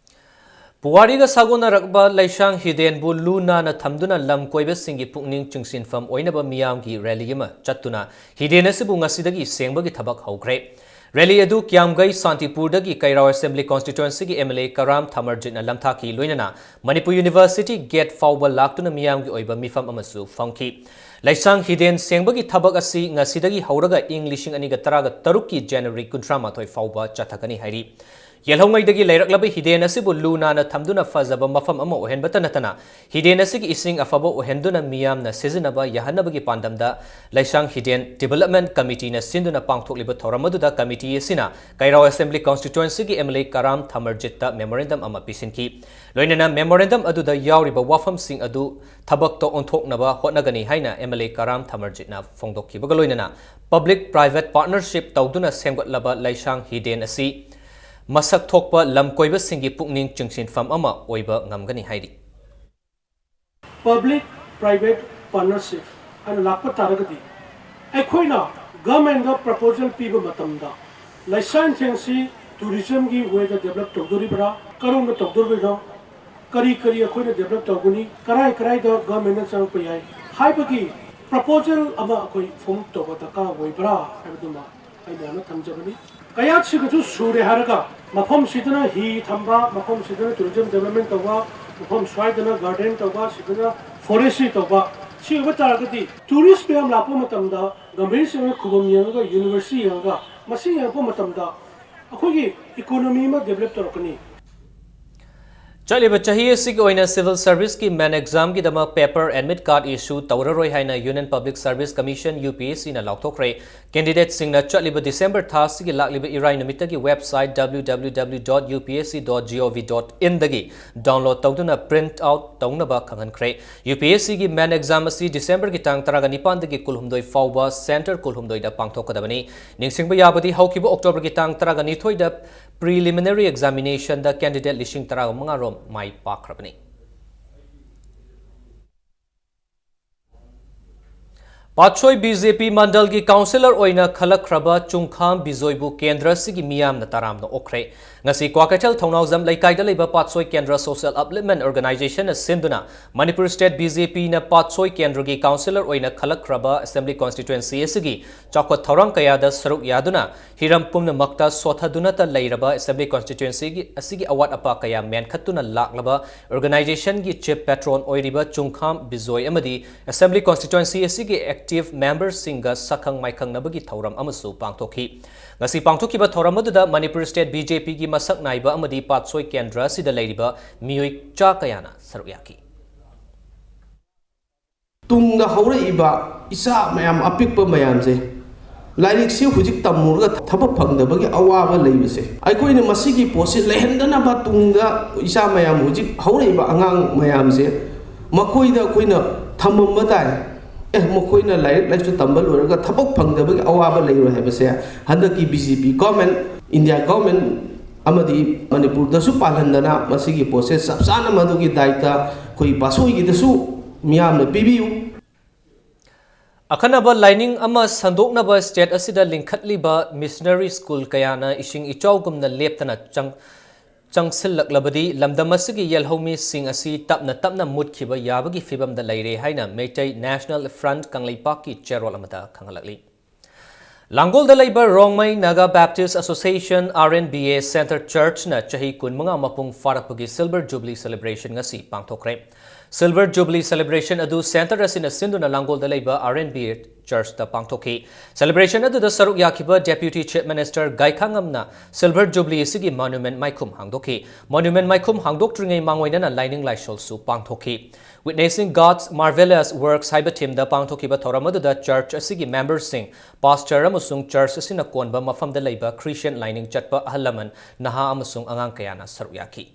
ꯄꯨꯋꯥꯔꯤꯒ ꯁꯥꯒꯣꯟꯅꯔꯛꯄ ꯂꯩꯁꯥꯡ ꯍꯤꯗꯦꯟꯕꯨ ꯂꯨ ꯅꯥꯟꯅ ꯊꯝꯗꯨꯅ ꯂꯝ ꯀꯣꯏꯕꯁꯤꯡꯒꯤ ꯄꯨꯛꯅꯤꯡ ꯆꯤꯡꯁꯤꯟꯐꯝ ꯑꯣꯏꯅꯕ ꯃꯤꯌꯥꯝꯒꯤ ꯔꯦꯂꯤ ꯑꯃ ꯆꯠꯇꯨꯅ ꯍꯤꯗꯦꯟ ꯑꯁꯤꯕꯨ ꯉꯁꯤꯗꯒꯤ ꯁꯦꯡꯕꯒꯤ ꯊꯕꯛ ꯍꯧꯈ꯭ꯔꯦ꯫ ꯔꯦꯂꯤ ꯑꯗꯨ ꯀ꯭ꯌꯥꯝꯒꯩ ꯁꯥꯟꯇꯤꯄꯨꯔꯗꯒꯤ ꯀꯩꯔꯥꯎ ꯑꯦꯁꯦꯝꯕ꯭ꯂꯤ ꯀꯣꯟꯁꯇꯤꯇ꯭ꯋꯦꯟꯁꯤꯒꯤ ꯑꯦꯝ ꯑꯦꯜ ꯑꯦ ꯀꯔꯥꯝ ꯊꯥꯃꯔꯖꯤꯠꯅ ꯂꯝꯊꯥꯈꯤ, ꯂꯣꯏꯅꯅ ꯃꯅꯤꯄꯨꯔ ꯌꯨꯅꯤꯚꯔꯁꯤꯇꯤ ꯒꯦꯠ ꯐꯥꯎꯕ ꯂꯥꯛꯇꯨꯅ ꯃꯤꯌꯥꯝꯒꯤ ꯑꯣꯏꯕ ꯃꯤꯐꯝ ꯑꯃꯁꯨ ꯐꯝꯈꯤ꯫ ꯂꯩꯁꯥꯡ ꯍꯤꯗꯦꯟ ꯁꯦꯡꯕꯒꯤ ꯊꯕꯛ ꯑꯁꯤ ꯉꯁꯤꯗꯒꯤ ꯍꯧꯔꯒ ꯏꯪ ꯂꯤꯁꯤꯡ ꯑꯅꯤꯒ ꯇꯔꯥꯒ ꯇꯔꯨꯛꯀꯤ ꯖꯅꯋꯥꯔꯤ ꯀꯨꯟꯊ꯭ꯔꯥ ꯃꯥꯊꯣꯏ ꯐꯥꯎꯕ ꯆꯠꯊꯒꯅꯤ ꯍꯥꯏꯔꯤ꯫ ꯌꯦꯜꯍꯧꯉꯩꯗꯒꯤ ꯂꯩꯔꯛꯂꯕ ꯍꯤꯗꯦꯟ ꯑꯁꯤꯕꯨ ꯂꯨ ꯅꯥꯟꯅ ꯊꯝꯗꯨꯅ ꯐꯖꯕ ꯃꯐꯝ ꯑꯃ ꯑꯣꯏꯍꯟꯕꯇ ꯅꯠꯇꯅ ꯍꯤꯗꯦꯟ ꯑꯁꯤꯒꯤ ꯏꯁꯤꯡ ꯑꯐꯕ ꯑꯣꯏꯍꯟꯗꯨꯅ ꯃꯤꯌꯥꯝꯅ ꯁꯤꯖꯤꯟꯅꯕ ꯌꯥꯍꯟꯅꯕꯒꯤ ꯄꯥꯟꯗꯝꯗ ꯂꯩꯁꯥꯡ ꯍꯤꯗꯦꯟ ꯗꯤꯕꯦꯂꯞꯃꯦꯟ ꯀꯃꯤꯇꯤꯅ ꯁꯤꯟꯗꯨꯅ ꯄꯥꯡꯊꯣꯛꯂꯤꯕ ꯊꯧꯔꯝ ꯑꯗꯨꯗ ꯀꯃꯤꯇꯤ ꯑꯁꯤꯅ ꯀꯩꯔꯥꯎ ꯑꯦꯁꯦꯝꯕ꯭ꯂꯤ ꯀꯣꯟꯁꯇꯤꯇ꯭ꯋꯦꯟꯁꯤꯒꯤ ꯑꯦꯝ ꯑꯦꯜ ꯑꯦ ꯀꯔꯥꯝ ꯊꯥꯃꯔꯖꯤꯠꯇ ꯃꯦꯃꯣꯔꯦꯟꯗꯝ ꯑꯃ ꯄꯤꯁꯤꯟꯈꯤ꯫ ꯂꯣꯏꯅꯅ ꯃꯦꯃꯣꯔꯦꯟꯗꯝ ꯑꯗꯨꯗ ꯌꯥꯎꯔꯤꯕ ꯋꯥꯐꯝꯁꯤꯡ ꯑꯗꯨ ꯊꯕꯛꯇ ꯑꯣꯟꯊꯣꯛꯅꯕ ꯍꯣꯠꯅꯒꯅꯤ ꯍꯥꯏꯅ ꯑꯦꯝ ꯑꯦꯜ ꯑꯦ ꯀꯔꯥꯝ ꯊꯥꯃꯔꯖꯤꯠꯅ ꯐꯣꯡꯗꯣꯛꯈꯤꯕꯒ ꯂꯣꯏꯅꯅ ꯄꯕ꯭ꯂꯤꯛ ꯄ꯭ꯔꯥꯏꯚꯦꯠ ꯄꯥꯔꯠꯅꯔꯁꯤꯞ ꯇꯧꯗꯨꯅ ꯁꯦꯝꯒꯠꯂꯕ ꯂꯩꯁꯥꯡ ꯍꯤꯗꯦꯟ ꯑꯁꯤ ꯃꯁꯛ ꯊꯣꯛꯄ ꯂꯝ ꯀꯣꯏꯕꯁꯤꯡꯒꯤ ꯄꯨꯛꯅꯤꯡ ꯆꯤꯡꯁꯤꯟꯐꯝ ꯑꯃ ꯑꯣꯏꯕ ꯉꯝꯒꯅꯤ ꯍꯥꯏꯔꯤ꯫ ꯄꯕ꯭ꯂꯤꯛ ꯄ꯭ꯔꯥꯏꯚꯦꯠ ꯄꯥꯔꯠꯅꯔꯁꯤꯞ ꯍꯥꯏꯅ ꯂꯥꯛꯄ ꯇꯥꯔꯒꯗꯤ ꯑꯩꯈꯣꯏꯅ ꯒꯚꯔꯟꯃꯦꯟꯗ ꯄ꯭ꯔꯄꯣꯖꯦꯜ ꯄꯤꯕ ꯃꯇꯝꯗ ꯂꯩꯁꯥꯡ ꯍꯤꯗꯦꯟꯁꯤ ꯇꯨꯔꯤꯖꯝꯒꯤ ꯋꯦꯗ ꯗꯦꯕꯂꯞ ꯇꯧꯗꯣꯔꯤꯕ꯭ꯔꯥ, ꯀꯔꯝꯅ ꯇꯧꯗꯣꯔꯤꯕꯅꯣ, ꯀꯔꯤ ꯀꯔꯤ ꯑꯩꯈꯣꯏꯅ ꯗꯦꯕꯂꯞ ꯇꯧꯒꯅꯤ, ꯀꯔꯥꯏ ꯀꯔꯥꯏꯗ ꯒꯚꯔꯟꯃꯦꯟꯅ ꯆꯪꯉꯛꯄ ꯌꯥꯏ ꯍꯥꯏꯕꯒꯤ ꯄ꯭ꯔꯄꯣꯖꯦꯜ ꯑꯃ ꯑꯩꯈꯣꯏ ꯐꯣꯝ ꯇꯧꯕ ꯗꯔꯀꯥꯔ ꯑꯣꯏꯕ꯭ꯔꯥ ꯍꯥꯏꯕꯗꯨꯃ ꯑꯩ ꯃꯌꯥꯝꯗ ꯊꯝꯖꯕꯅꯤ꯫ ꯀꯌꯥꯠꯁꯤꯡ ꯑꯗꯨ ꯁꯨꯔꯦ ꯍꯥꯏꯔꯒ ꯃꯐꯝꯁꯤꯗꯅ ꯍꯤ ꯊꯝꯕ, ꯃꯐꯝꯁꯤꯗꯅ ꯇꯨꯔꯤꯖꯝ ꯗꯦꯕꯂꯞꯃꯦꯟ ꯇꯧꯕ, ꯃꯐꯝ ꯁ꯭ꯋꯥꯏꯗꯅ ꯒꯥꯔꯗꯦꯟ ꯇꯧꯕ, ꯁꯤꯗꯅ ꯐꯣꯔꯦꯁꯇ꯭ꯔꯤ ꯇꯧꯕ, ꯁꯤ ꯑꯣꯏꯕ ꯇꯥꯔꯒꯗꯤ ꯇꯨꯔꯤꯁ ꯃꯌꯥꯝ ꯂꯥꯛꯄ ꯃꯇꯝꯗ ꯒꯝꯚꯤꯔ ꯁꯤꯡ ꯈꯨꯕꯝ ꯌꯦꯡꯉꯒ, ꯌꯨꯅꯤꯚꯔꯁꯤꯇꯤ ꯌꯦꯡꯉꯒ, ꯃꯁꯤ ꯌꯦꯡꯉꯛꯄ ꯃꯇꯝꯗ ꯑꯩꯈꯣꯏꯒꯤ ꯏꯀꯣꯅꯣꯃꯤ ꯑꯃ ꯗꯦꯕꯂꯞ ꯇꯧꯔꯛꯀꯅꯤ꯫ ꯆꯠꯂꯤꯕ ꯆꯍꯤ ꯑꯁꯤꯒꯤ ꯑꯣꯏꯅ civil service ꯀꯤ main exam ꯒꯤꯗꯃꯛ paper admit card issue ꯇꯧꯔꯔꯣꯏ ꯍꯥꯏꯅ Union Public Service Commission, U P S C ꯅ ꯂꯥꯎꯊꯣꯛꯈ꯭ꯔꯦ꯫ Candidate ꯁꯤꯡꯅ ꯆꯠꯂꯤꯕ December ꯊꯥ ꯑꯁꯤꯒꯤ ꯂꯥꯛꯂꯤꯕ ꯏꯔꯥꯏ ꯅꯨꯃꯤꯠꯇꯒꯤ website W W W dot U P S C dot gov dot in ꯗꯒꯤ download ꯇꯧꯗꯨꯅ print out ꯇꯧꯅꯕ ꯈꯪꯍꯟꯈ꯭ꯔꯦ꯫ U P S C ꯒꯤ main exam ꯑꯁꯤ December ꯒꯤ ꯇꯥꯡ ꯇꯔꯥꯒ ꯅꯤꯄꯥꯟꯗꯒꯤ ꯀꯨꯟꯍꯨꯝꯗꯣꯏ ꯐꯥꯎꯕ center ꯀꯨꯟꯍꯨꯝꯗꯣꯏꯗ ꯄꯥꯡꯊꯣꯛꯀꯗꯕꯅꯤ꯫ ꯅꯤꯡꯁꯤꯡꯕ ꯌꯥꯕꯗꯤ, ꯍꯧꯈꯤꯕ October ꯒꯤ ꯇꯥꯡ ꯇꯔꯥꯒ ꯅꯤꯊꯣꯏꯗ preliminary examination ꯗ candidate ꯂꯤꯁꯤꯡ ꯇꯔꯥꯒ ꯃꯉꯥ ꯔꯣꯝ ꯃꯥꯏ ꯄꯥꯛꯈ꯭ꯔꯕꯅꯤ꯫ ꯄꯥꯠꯁꯣꯏ B J P ꯃꯟꯗꯜꯒꯤ councillor ꯑꯣꯏꯅ ꯈꯜꯂꯛꯈ꯭ꯔꯕ ꯆꯨꯡꯈꯥꯝ ꯕꯤꯖꯣꯏꯕꯨ ꯀꯦꯟꯗ꯭ꯔ ꯑꯁꯤꯒꯤ ꯃꯤꯌꯥꯝꯅ ꯇꯔꯥꯝꯅ ꯑꯣꯛꯈ꯭ꯔꯦ꯫ ꯉꯁꯤ ꯀ꯭ꯋꯥꯀꯩꯊꯦꯜ ꯊꯧꯅꯥꯎꯖꯝ ꯂꯩꯀꯥꯏꯗ ꯂꯩꯕ ꯄꯥꯠꯁꯣꯏ ꯀꯦꯟꯗ꯭ꯔ Social Upliftment Organisation ꯅ ꯁꯤꯟꯗꯨꯅ Manipur State B J P ꯅ ꯄꯥꯠꯁꯣꯏ ꯀꯦꯟꯗ꯭ꯔꯒꯤ councillor ꯑꯣꯏꯅ ꯈꯜꯂꯛꯈ꯭ꯔꯕ Assembly Constituency ꯑꯁꯤꯒꯤ ꯆꯥꯎꯈꯠ ꯊꯧꯔꯥꯡ ꯀꯌꯥꯗ ꯁꯔꯨꯛ ꯌꯥꯗꯨꯅ ꯍꯤꯔꯝ ꯄꯨꯝꯅꯃꯛꯇ ꯁꯣꯊꯗꯨꯅꯇ ꯂꯩꯔꯕ Assembly Constituency ꯒꯤ, ꯑꯁꯤꯒꯤ ꯑꯋꯥꯠ ꯑꯄꯥ ꯀꯌꯥ ꯃꯦꯟꯈꯠꯇꯨꯅ ꯂꯥꯛꯂꯕ organisation ꯒꯤ chief patron ꯑꯣꯏꯔꯤꯕ ꯆꯨꯡꯈꯥꯝ ꯕꯤꯖꯣꯏ ꯑꯃꯗꯤ Assembly Constituency ꯑꯁꯤꯒꯤ active member ꯁꯤꯡꯒ ꯁꯛꯈꯪ ꯃꯥꯏꯈꯪꯅꯕꯒꯤ ꯊꯧꯔꯝ ꯑꯃꯁꯨ ꯄꯥꯡꯊꯣꯛꯈꯤ꯫ ꯉꯁꯤ ꯄꯥꯡꯊꯣꯛꯈꯤꯕ ꯊꯧꯔꯝ ꯑꯗꯨꯗ Manipur State B J P ꯒꯤ ꯃꯁꯛ ꯅꯥꯏꯕ ꯑꯃꯗꯤ ꯄꯥꯠꯁꯣꯏ ꯀꯦꯟꯗ꯭ꯔ ꯑꯁꯤꯗ ꯂꯩꯔꯤꯕ ꯃꯤꯑꯣꯏ ꯆꯥ ꯀꯌꯥꯅ ꯁꯔꯨꯛ ꯌꯥꯈꯤ꯫ ꯇꯨꯡꯗ ꯍꯧꯔꯛꯏꯕ ꯏꯆꯥ ꯃꯌꯥꯝ, ꯑꯄꯤꯛꯄ ꯃꯌꯥꯝꯁꯦ, ꯂꯥꯏꯔꯤꯛꯁꯤ ꯍꯧꯖꯤꯛ ꯇꯝꯃꯨꯔꯒ ꯊꯕꯛ ꯐꯪꯗꯕꯒꯤ ꯑꯋꯥꯕ ꯂꯩꯕꯁꯦ, ꯑꯩꯈꯣꯏꯅ ꯃꯁꯤꯒꯤ ꯄꯣꯠꯁꯤ ꯂꯩꯍꯟꯗꯅꯕ ꯇꯨꯡꯗ ꯏꯆꯥ ꯃꯌꯥꯝ, ꯍꯧꯖꯤꯛ ꯍꯧꯔꯛꯏꯕ ꯑꯉꯥꯡ ꯃꯌꯥꯝꯁꯦ, ꯃꯈꯣꯏꯗ ꯑꯩꯈꯣꯏꯅ ꯊꯝꯃꯝꯕ ꯇꯥꯏ꯫ ꯑꯦ, ꯃꯈꯣꯏꯅ ꯂꯥꯏꯔꯤꯛ ꯂꯥꯏꯁꯨ ꯇꯝꯕ ꯂꯣꯏꯔꯒ ꯊꯕꯛ ꯐꯪꯗꯕꯒꯤ ꯑꯋꯥꯕ ꯂꯩꯔꯣꯏ ꯍꯥꯏꯕꯁꯦ ꯍꯟꯗꯛꯀꯤ B J P government, India government ꯑꯃꯗꯤ ꯃꯅꯤꯄꯨꯔꯗꯁꯨ ꯄꯥꯜꯍꯟꯗꯅ ꯃꯁꯤꯒꯤ ꯄꯣꯠꯁꯦ ꯆꯞ ꯆꯥꯅ ꯃꯗꯨꯒꯤ ꯗꯥꯏꯇ ꯑꯩꯈꯣꯏ ꯄꯥꯠꯁꯣꯏꯒꯤꯗꯁꯨ ꯃꯤꯌꯥꯝꯅ ꯄꯤꯕꯤꯌꯨ꯫ ꯑꯈꯟꯅꯕ ꯂꯥꯏꯅꯤꯡ ꯑꯃ ꯁꯟꯗꯣꯛꯅꯕ state ꯑꯁꯤꯗ ꯂꯤꯡꯈꯠꯂꯤꯕ missionary school ꯀꯌꯥꯅ ꯏꯁꯤꯡ ꯏꯆꯥꯎꯒꯨꯝꯅ ꯂꯦꯞꯇꯅ ꯆꯪ-, ꯆꯪꯁꯤꯜꯂꯛꯂꯕꯗꯤ ꯂꯝꯗꯝ ꯑꯁꯤꯒꯤ ꯌꯦꯜꯍꯧꯃꯤꯁꯤꯡ ꯑꯁꯤ ꯇꯞꯅ ꯇꯞꯅ ꯃꯨꯠꯈꯤꯕ ꯌꯥꯕꯒꯤ ꯐꯤꯚꯝꯗ ꯂꯩꯔꯦ ꯍꯥꯏꯅ ꯃꯩꯇꯩ National Front ꯀꯪꯂꯩꯄꯥꯛꯀꯤ ꯆꯦꯔꯣꯜ ꯑꯃꯗ ꯈꯪꯍꯜꯂꯛꯂꯤ꯫ ꯂꯥꯡꯒꯣꯜꯗ ꯂꯩꯕ Rongmei Naga Baptist Association, R N B A, Center Church ꯅ ꯆꯍꯤ ꯀꯨꯟꯃꯉꯥ ꯃꯄꯨꯡ ꯐꯥꯔꯛꯄꯒꯤ Silver Jubilee Celebration ꯉꯁꯤ ꯄꯥꯡꯊꯣꯛꯈ꯭ꯔꯦ꯫ Silver Jubilee Celebration ꯑꯗꯨ center ꯑꯁꯤꯅ ꯁꯤꯟꯗꯨꯅ ꯂꯥꯡꯒꯣꯜꯗ ꯂꯩꯕ R N B A Churchꯇ ꯄꯥꯡꯊꯣꯛꯈꯤ꯫ Celebration ꯑꯗꯨꯗ ꯁꯔꯨꯛ ꯌꯥꯈꯤꯕ Deputy Chief Minister ꯒꯥꯏꯈꯥꯉꯝꯅ Silver Jubilee ꯑꯁꯤꯒꯤ monument ꯃꯥꯏꯈꯨꯝ ꯍꯥꯡꯗꯣꯛꯈꯤ꯫ Monument ꯃꯥꯏꯈꯨꯝ ꯍꯥꯡꯗꯣꯛꯇ꯭ꯔꯤꯉꯩ ꯃꯥꯡꯑꯣꯏꯅꯅ ꯂꯥꯏꯅꯤꯡ ꯂꯥꯏꯁꯣꯜꯁꯨ ꯄꯥꯡꯊꯣꯛꯈꯤ꯫ Witnessing God's Marvelous Works ꯍꯥꯏꯕ themeꯗ ꯄꯥꯡꯊꯣꯛꯈꯤꯕ ꯊꯧꯔꯝ ꯑꯗꯨꯗ church ꯑꯁꯤꯒꯤ memberꯁꯤꯡ, pastor ꯑꯃꯁꯨꯡ church ꯑꯁꯤꯅ ꯀꯣꯟꯕ ꯃꯐꯝꯗ ꯂꯩꯕ Christian ꯂꯥꯏꯅꯤꯡ ꯆꯠꯄ ꯑꯍꯜ ꯂꯃꯟ, ꯅꯍꯥ ꯑꯃꯁꯨꯡ ꯑꯉꯥꯡ ꯀꯌꯥꯅ ꯁꯔꯨꯛ ꯌꯥꯈꯤ꯫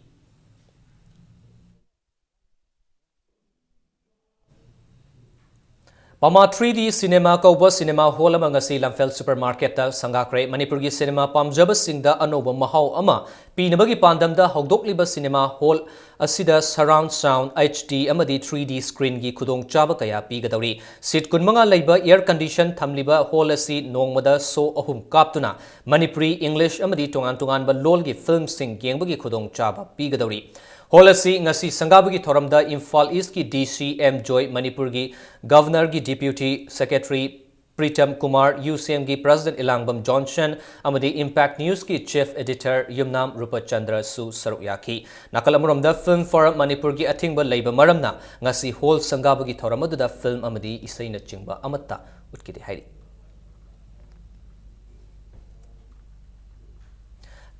ꯄꯃꯥ three D cinema ꯀꯧꯕ cinema hall ꯑꯃ ꯉꯁꯤ ꯂꯝꯐꯦꯜ supermarketꯇ ꯁꯪꯒꯥꯈ꯭ꯔꯦ꯫ ꯃꯅꯤꯄꯨꯔꯒꯤ cinema ꯄꯥꯝꯖꯕꯁꯤꯡꯗ ꯑꯅꯧꯕ ꯃꯍꯥꯎ ꯑꯃ ꯄꯤꯅꯕꯒꯤ ꯄꯥꯟꯗꯝꯗ ꯍꯧꯗꯣꯛꯂꯤꯕ cinema hall ꯑꯁꯤꯗ surround sound, H D ꯑꯃꯗꯤ three D screenꯒꯤ ꯈꯨꯗꯣꯡꯆꯥꯕ ꯀꯌꯥ ꯄꯤꯒꯗꯧꯔꯤ꯫ Seat ꯀꯨꯟꯃꯉꯥ ꯂꯩꯕ air condition ꯊꯝꯂꯤꯕ hall ꯑꯁꯤ ꯅꯣꯡꯃꯗ show ꯑꯍꯨꯝ ꯀꯥꯞꯇꯨꯅ ꯃꯅꯤꯄꯨꯔꯤ, English ꯑꯃꯗꯤ ꯇꯣꯉꯥꯟ ꯇꯣꯉꯥꯟꯕ ꯂꯣꯜꯒꯤ filmꯁꯤꯡ ꯌꯦꯡꯕꯒꯤ ꯈꯨꯗꯣꯡꯆꯥꯕ ꯄꯤꯒꯗꯧꯔꯤ꯫ Hall ꯑꯁꯤ ꯉꯁꯤ ꯁꯪꯒꯥꯕꯒꯤ ꯊꯧꯔꯝꯗ Imphal Eastꯀꯤ D C M Joy, ꯃꯅꯤꯄꯨꯔꯒꯤ Governorꯒꯤ Deputy Secretary Pritam Kumar, UCMꯒꯤ President ꯏꯂꯥꯡꯕꯝ Johnson ꯑꯃꯗꯤ Impact Newsꯀꯤ Chief Editor ꯌꯨꯝꯅꯥꯝ ꯔꯨꯄꯆꯟꯗ꯭ꯔꯁꯨ ꯁꯔꯨꯛ ꯌꯥꯈꯤ꯫ ꯅꯥꯀꯜ ꯑꯃꯔꯣꯝꯗ Film for ꯃꯅꯤꯄꯨꯔꯒꯤ ꯑꯊꯤꯡꯕ ꯂꯩꯕ ꯃꯔꯝꯅ ꯉꯁꯤ hall ꯁꯪꯒꯥꯕꯒꯤ ꯊꯧꯔꯝ ꯑꯗꯨꯗ film ꯑꯃꯗꯤ ꯏꯁꯩꯅꯆꯤꯡꯕ ꯑꯃꯠꯇ ꯎꯠꯈꯤꯗꯦ ꯍꯥꯏꯔꯤ꯫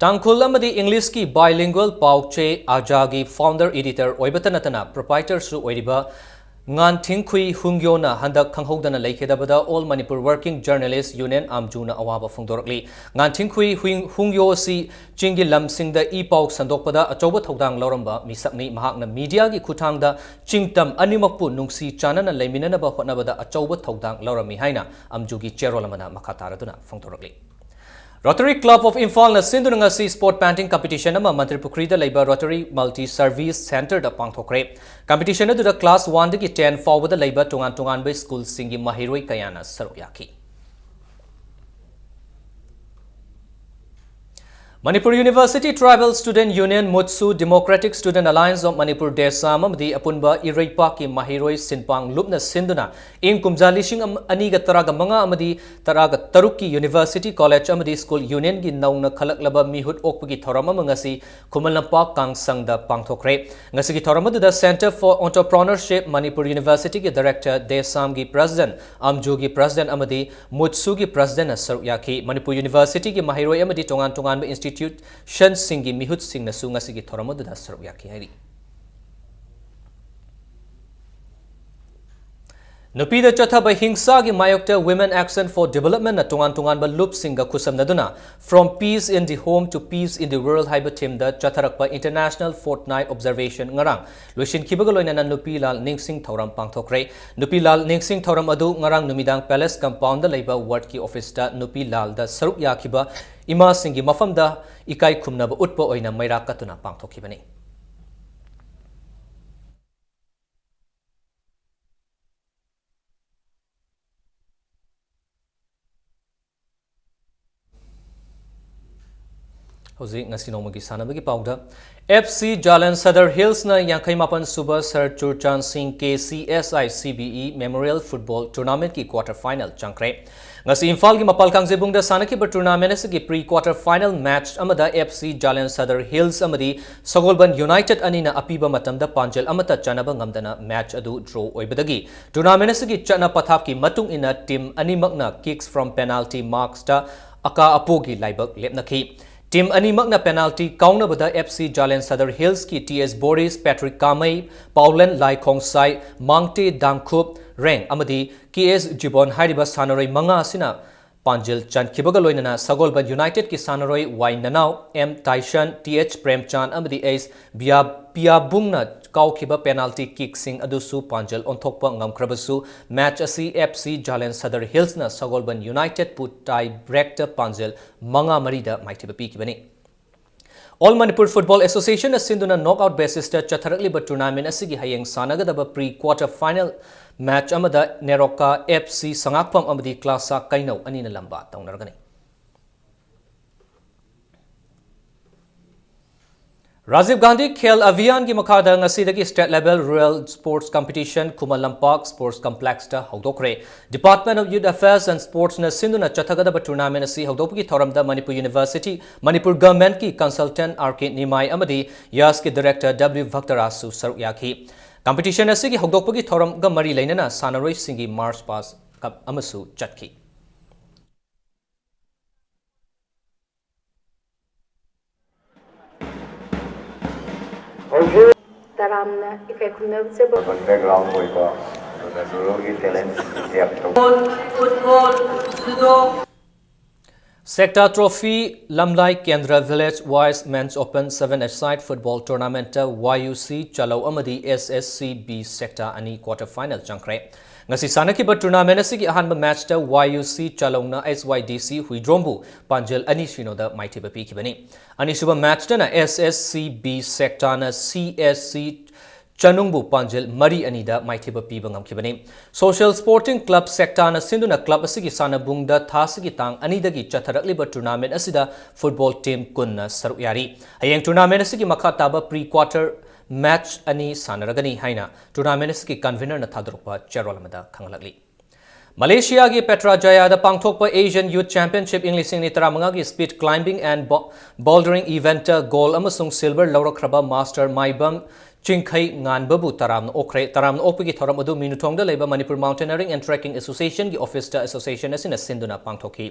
ꯇꯥꯡꯈꯨꯜ ꯑꯃꯗꯤ Englishꯀꯤ bilingual ꯄꯥꯎ ꯆꯦ ꯑꯖꯥꯒꯤ founder editor ꯑꯣꯏꯕꯇ ꯅꯠꯇꯅ proprietorꯁꯨ ꯑꯣꯏꯔꯤꯕ ꯉꯥꯟꯊꯤꯡꯈꯨꯏ ꯍꯨꯡꯌꯣꯅ ꯍꯟꯗꯛ ꯈꯪꯍꯧꯗꯅ ꯂꯩꯈꯤꯗꯕꯗ All Manipur Working Journalist Union, ꯑꯥꯝꯖꯨꯅ ꯑꯋꯥꯕ ꯐꯣꯡꯗꯣꯔꯛꯂꯤ꯫ ꯉꯥꯟꯊꯤꯡꯈꯨꯏ ꯍꯨꯏ-, ꯍꯨꯡꯌꯣ ꯑꯁꯤ ꯆꯤꯡꯒꯤ ꯂꯝꯁꯤꯡꯗ ꯏ ꯄꯥꯎ ꯁꯟꯗꯣꯛꯄꯗ ꯑꯆꯧꯕ ꯊꯧꯗꯥꯡ ꯂꯧꯔꯝꯕ ꯃꯤꯁꯛꯅꯤ꯫ ꯃꯍꯥꯛꯅ mediaꯒꯤ ꯈꯨꯠꯊꯥꯡꯗ ꯆꯤꯡꯇꯝ ꯑꯅꯤꯃꯛꯄꯨ ꯅꯨꯡꯁꯤ ꯆꯥꯟꯅꯅ ꯂꯩꯃꯤꯟꯅꯅꯕ ꯍꯣꯠꯅꯕꯗ ꯑꯆꯧꯕ ꯊꯧꯗꯥꯡ ꯂꯧꯔꯝꯃꯤ ꯍꯥꯏꯅ ꯑꯥꯝꯖꯨꯒꯤ ꯆꯦꯔꯣꯜ ꯑꯃꯅ ꯃꯈꯥ ꯇꯥꯔꯗꯨꯅ ꯐꯣꯡꯗꯣꯔꯛꯂꯤ꯫ Rotary Club of ꯏꯝꯐꯥꯜꯅ ꯁꯤꯟꯗꯨꯅ ꯉꯁꯤ spot painting competition ꯑꯃ ꯃꯟꯇ꯭ꯔꯤ ꯄꯨꯈ꯭ꯔꯤꯗ ꯂꯩꯕ Rotary Multi Service Centreꯗ ꯄꯥꯡꯊꯣꯛꯈ꯭ꯔꯦ꯫ Competition ꯑꯗꯨꯗ class oneꯗꯒꯤ ten ꯐꯥꯎꯕꯗ ꯂꯩꯕ ꯇꯣꯉꯥꯟ ꯇꯣꯉꯥꯟꯕ schoolꯁꯤꯡꯒꯤ ꯃꯍꯩꯔꯣꯏ ꯀꯌꯥꯅ ꯁꯔꯨꯛ ꯌꯥꯈꯤ꯫ Manipur University Tribal Student Union, MUTSU, Democratic Student Alliance of Manipur, DESAM ꯑꯃꯗꯤ ꯑꯄꯨꯟꯕ ꯏꯔꯩꯄꯥꯛꯀꯤ ꯃꯍꯩꯔꯣꯏ ꯁꯤꯟꯄꯥꯡ ꯂꯨꯞꯅ ꯁꯤꯟꯗꯨꯅ ꯏꯪ ꯀꯨꯝꯖꯥ ꯂꯤꯁꯤꯡ ꯑꯅꯤꯒ ꯇꯔꯥꯃꯉꯥ ꯑꯃꯗꯤ ꯇꯔꯥꯇꯔꯨꯛꯀꯤ University, College ꯑꯃꯗꯤ School Unionꯒꯤ ꯅꯧꯅ ꯈꯜꯂꯛꯂꯕ ꯃꯤꯍꯨꯠ ꯑꯣꯛꯄꯒꯤ ꯊꯧꯔꯝ ꯑꯃ ꯉꯁꯤ ꯈꯨꯃꯟ ꯂꯝꯄꯥꯛ ꯀꯥꯡꯁꯪꯗ ꯄꯥꯡꯊꯣꯛꯈ꯭ꯔꯦ꯫ ꯉꯁꯤꯒꯤ ꯊꯧꯔꯝ ꯑꯗꯨꯗ Centre for Entrepreneurship Manipur Universityꯒꯤ Director, DESAMꯒꯤ President, ꯑꯝꯖꯨꯒꯤ President ꯑꯃꯗꯤ MUTSUꯒꯤ Presidentꯅ ꯁꯔꯨꯛ ꯌꯥꯈꯤ꯫ ꯃꯅꯤꯄꯨꯔ Universityꯒꯤ ꯃꯍꯩꯔꯣꯏ ꯑꯃꯗꯤ ꯇꯣꯉꯥꯟ ꯇꯣꯉꯥꯟꯕ institutionꯁꯤꯡꯒꯤ ꯃꯤꯍꯨꯠꯁꯤꯡꯅꯁꯨ ꯉꯁꯤꯒꯤ ꯊꯧꯔꯝ ꯑꯗꯨꯗ ꯁꯔꯨꯛ ꯌꯥꯈꯤ ꯍꯥꯏꯔꯤ꯫ ꯅꯨꯄꯤꯗ ꯆꯠꯊꯕ ꯍꯤꯡꯁꯥꯒꯤ ꯃꯥꯌꯣꯛꯇ Women Action for Developmentꯅ ꯇꯣꯉꯥꯟ ꯇꯣꯉꯥꯟꯕ ꯂꯨꯞꯁꯤꯡꯒ ꯈꯨꯠꯁꯝꯅꯗꯨꯅ From Peace in the Home to Peace in the World ꯍꯥꯏꯕ themeꯗ ꯆꯠꯊꯔꯛꯄ International Fortnight Observation ꯉꯔꯥꯡ ꯂꯣꯏꯁꯤꯟꯈꯤꯕꯒ ꯂꯣꯏꯅꯅ ꯅꯨꯄꯤ ꯂꯥꯜ ꯅꯤꯡꯁꯤꯡ ꯊꯧꯔꯝ ꯄꯥꯡꯊꯣꯛꯈ꯭ꯔꯦ꯫ ꯅꯨꯄꯤ ꯂꯥꯜ ꯅꯤꯡꯁꯤꯡ ꯊꯧꯔꯝ ꯑꯗꯨ ꯉꯔꯥꯡ ꯅꯨꯃꯤꯗꯥꯡ Palace Compoundꯗ ꯂꯩꯕ wardꯀꯤ officeꯇ ꯅꯨꯄꯤ ꯂꯥꯜꯗ ꯁꯔꯨꯛ ꯌꯥꯈꯤꯕ ꯏꯃꯥꯁꯤꯡꯒꯤ ꯃꯐꯝꯗ ꯏꯀꯥꯏ ꯈꯨꯝꯅꯕ ꯎꯠꯄ ꯑꯣꯏꯅ ꯃꯩꯔꯥ ꯀꯠꯇꯨꯅ ꯄꯥꯡꯊꯣꯛꯈꯤꯕꯅꯤ꯫ ꯍꯧꯖꯤꯛ ꯉꯁꯤ ꯅꯣꯡꯃꯒꯤ ꯁꯥꯟꯅꯕꯒꯤ ꯄꯥꯎꯗ, FC Jalandhar Hillsꯅ ꯌꯥꯡꯈꯩ ꯃꯥꯄꯟ ꯁꯨꯕ Sir Churchan Singh K C S I C B E Memorial Football Tournamentꯀꯤ quarter final ꯆꯪꯈ꯭ꯔꯦ꯫ ꯉꯁꯤ ꯏꯝꯐꯥꯜꯒꯤ ꯃꯄꯥꯜ ꯀꯥꯡꯖꯩꯕꯨꯡꯗ ꯁꯥꯟꯅꯈꯤꯕ tournament ꯑꯁꯤꯒꯤ pre quarter final match ꯑꯃꯗ FC Jalandhar Hills ꯑꯃꯗꯤ ꯁꯒꯣꯜꯕꯟ United ꯑꯅꯤꯅ ꯑꯄꯤꯕ ꯃꯇꯝꯗ ꯄꯥꯟꯖꯜ ꯑꯃꯠꯇ ꯆꯟꯅꯕ ꯉꯝꯗꯅ match ꯑꯗꯨ draw ꯑꯣꯏꯕꯗꯒꯤ tournament ꯑꯁꯤꯒꯤ ꯆꯠꯅ ꯄꯊꯥꯞꯀꯤ ꯃꯇꯨꯡ ꯏꯟꯅ team ꯑꯅꯤꯃꯛꯅ kicks from penalty marksꯇ ꯑꯀꯥ ꯑꯄꯣꯒꯤ ꯂꯥꯏꯕꯛ ꯂꯦꯞꯅꯈꯤ꯫ Team ꯑꯅꯤꯃꯛꯅ penalty ꯀꯥꯎꯅꯕꯗ FC Jalandhar Hillsꯀꯤ T S Boris, Patrick Kamei, Paulin Laikhongsai, Mangte Dangkhup Reng ꯑꯃꯗꯤ K S Jibon ꯍꯥꯏꯔꯤꯕ ꯁꯥꯟꯅꯔꯣꯏ ꯃꯉꯥ ꯑꯁꯤꯅ ꯄꯥꯟꯖꯤꯜ ꯆꯟꯈꯤꯕꯒ ꯂꯣꯏꯅꯅ ꯁꯒꯣꯜꯕꯟ Unitedꯀꯤ ꯁꯥꯟꯅꯔꯣꯏ ꯋꯥꯏ ꯅꯅꯥꯎ, ꯑꯦꯝ ꯇꯥꯏꯁꯟ, ꯇꯤ ꯑꯩꯆ ꯄ꯭ꯔꯦꯝꯆꯥꯟ ꯑꯃꯗꯤ ꯑꯩꯆ ꯕꯤꯌꯥ-, ꯕꯤꯌꯥꯕꯨꯡꯅ ꯀꯥꯎꯈꯤꯕ penalty kickꯁꯤꯡ ꯑꯗꯨꯁꯨ ꯄꯥꯟꯖꯤꯜ ꯑꯣꯟꯊꯣꯛꯄ ꯉꯝꯈ꯭ꯔꯕꯁꯨ, match ꯑꯁꯤ FC Jalandhar Hillsꯅ ꯁꯒꯣꯜꯕꯟ Unitedꯄꯨ tie breakꯇ ꯄꯥꯟꯖꯤꯜ ꯃꯉꯥ ꯃꯔꯤꯗ ꯃꯥꯏꯊꯤꯕ ꯄꯤꯈꯤꯕꯅꯤ꯫ All Manipur Football Associationꯅ ꯁꯤꯟꯗꯨꯅ knockout basisꯇ ꯆꯠꯊꯔꯛꯂꯤꯕ tournament ꯑꯁꯤꯒꯤ ꯍꯌꯦꯡ ꯁꯥꯟꯅꯒꯗꯕ pre quarter final match ꯑꯃꯗ ꯅꯦꯔꯣꯀꯥ FC ꯁꯉꯥꯛꯐꯝ ꯑꯃꯗꯤ ꯀ꯭ꯂꯥꯁꯥ ꯀꯩꯅꯧ ꯑꯅꯤꯅ ꯂꯝꯕꯥ ꯇꯧꯅꯔꯒꯅꯤ꯫ ꯔꯥꯖꯤꯕ ꯒꯥꯟꯙꯤ ꯈꯦꯜ ꯑꯚꯤꯌꯥꯟꯒꯤ ꯃꯈꯥꯗ ꯉꯁꯤꯗꯒꯤ state level rural sports competition Khuman Lampak Sports Complexꯇ ꯍꯧꯗꯣꯛꯈ꯭ꯔꯦ꯫ Department of Youth Affairs and Sportsꯅ ꯁꯤꯟꯗꯨꯅ ꯆꯠꯊꯒꯗꯕ tournament ꯑꯁꯤ ꯍꯧꯗꯣꯛꯄꯒꯤ ꯊꯧꯔꯝꯗ Manipur University, Manipur Governmentꯀꯤ consultant R K ꯅꯤꯃꯥꯏ ꯑꯃꯗꯤ ꯌꯥꯁꯀꯤ director W ꯚꯛꯇꯔꯥꯖꯁꯨ ꯁꯔꯨꯛ ꯌꯥꯈꯤ꯫ Competition ꯑꯁꯤꯒꯤ ꯍꯧꯗꯣꯛꯄꯒꯤ ꯊꯧꯔꯝꯒ ꯃꯔꯤ ꯂꯩꯅꯅ ꯁꯥꯟꯅꯔꯣꯏꯁꯤꯡꯒꯤ march past ꯑꯃꯁꯨ ꯆꯠꯈꯤ꯫ ꯇꯔꯥꯝꯅ ꯏꯀꯥꯏ ꯈꯨꯝꯅꯖꯕ꯫ Urban background ꯑꯣꯏꯕ ꯑꯗꯨꯅ ruralꯒꯤ talent develop ꯇꯧꯕ꯫ Football, judo. Sector Trophy ꯂꯝꯂꯥꯏ ꯀꯦꯟꯗ꯭ꯔ Village Wise Men's Open seven-a-side football tournamentꯇ Y U C ꯆꯥꯂꯧ ꯑꯃꯗꯤ S S C B Sector ꯑꯅꯤ quarter final ꯆꯪꯈ꯭ꯔꯦ꯫ ꯉꯁꯤ ꯁꯥꯟꯅꯈꯤꯕ tournament ꯑꯁꯤꯒꯤ ꯑꯍꯥꯟꯕ matchꯇ Y U C ꯆꯥꯂꯧꯅ S Y D C ꯍꯨꯏꯗ꯭ꯔꯣꯝꯕꯨ ꯄꯥꯟꯖꯜ ꯑꯅꯤ ꯁꯤꯅꯣꯗ ꯃꯥꯏꯊꯤꯕ ꯄꯤꯈꯤꯕꯅꯤ꯫ ꯑꯅꯤꯁꯨꯕ matchꯇꯅ S S C B Sectorꯅ C S C ꯆꯅꯨꯡꯕꯨ ꯄꯥꯟꯖꯜ ꯃꯔꯤ ꯑꯅꯤꯗ ꯃꯥꯏꯊꯤꯕ ꯄꯤꯕ ꯉꯝꯈꯤꯕꯅꯤ꯫ Social Sporting Club Sectorꯅ ꯁꯤꯟꯗꯨꯅ club ꯑꯁꯤꯒꯤ ꯁꯥꯟꯅꯕꯨꯡꯗ ꯊꯥꯁꯤꯒꯤ ꯇꯥꯡ ꯑꯅꯤꯗꯒꯤ ꯆꯠꯊꯔꯛꯂꯤꯕ tournament ꯑꯁꯤꯗ football team ꯀꯨꯟꯅ ꯁꯔꯨꯛ ꯌꯥꯔꯤ꯫ ꯍꯌꯦꯡ tournament ꯑꯁꯤꯒꯤ ꯃꯈꯥ ꯇꯥꯕ pre quarter match ꯑꯅꯤ ꯁꯥꯟꯅꯔꯒꯅꯤ ꯍꯥꯏꯅ tournament ꯑꯁꯤꯒꯤ convenerꯅ ꯊꯥꯗꯣꯔꯛꯄ ꯆꯦꯔꯣꯜ ꯑꯃꯗ ꯈꯪꯍꯜꯂꯛꯂꯤ꯫ ꯃꯂꯦꯁꯤꯌꯥꯒꯤ ꯄꯦꯇ꯭ꯔꯥꯖꯥꯌꯥꯗ ꯄꯥꯡꯊꯣꯛꯄ Asian Youth Championship ꯏꯪ ꯂꯤꯁꯤꯡ ꯑꯅꯤ ꯇꯔꯥꯃꯉꯥꯒꯤ speed climbing and bo-, bouldering eventꯇ gold ꯑꯃꯁꯨꯡ silver ꯂꯧꯔꯛꯈ꯭ꯔꯕ master ꯃꯥꯏꯕꯝ ꯆꯤꯡꯈꯩ ꯉꯥꯟꯕꯕꯨ ꯇꯔꯥꯝꯅ ꯑꯣꯛꯈ꯭ꯔꯦ꯫ ꯇꯔꯥꯝꯅ ꯑꯣꯛꯄꯒꯤ ꯊꯧꯔꯝ ꯑꯗꯨ ꯃꯤꯅꯨꯊꯣꯡꯗ ꯂꯩꯕ Manipur Mountaineering and Trekking Associationꯒꯤ officeꯇ association ꯑꯁꯤꯅ ꯁꯤꯟꯗꯨꯅ ꯄꯥꯡꯊꯣꯛꯈꯤ꯫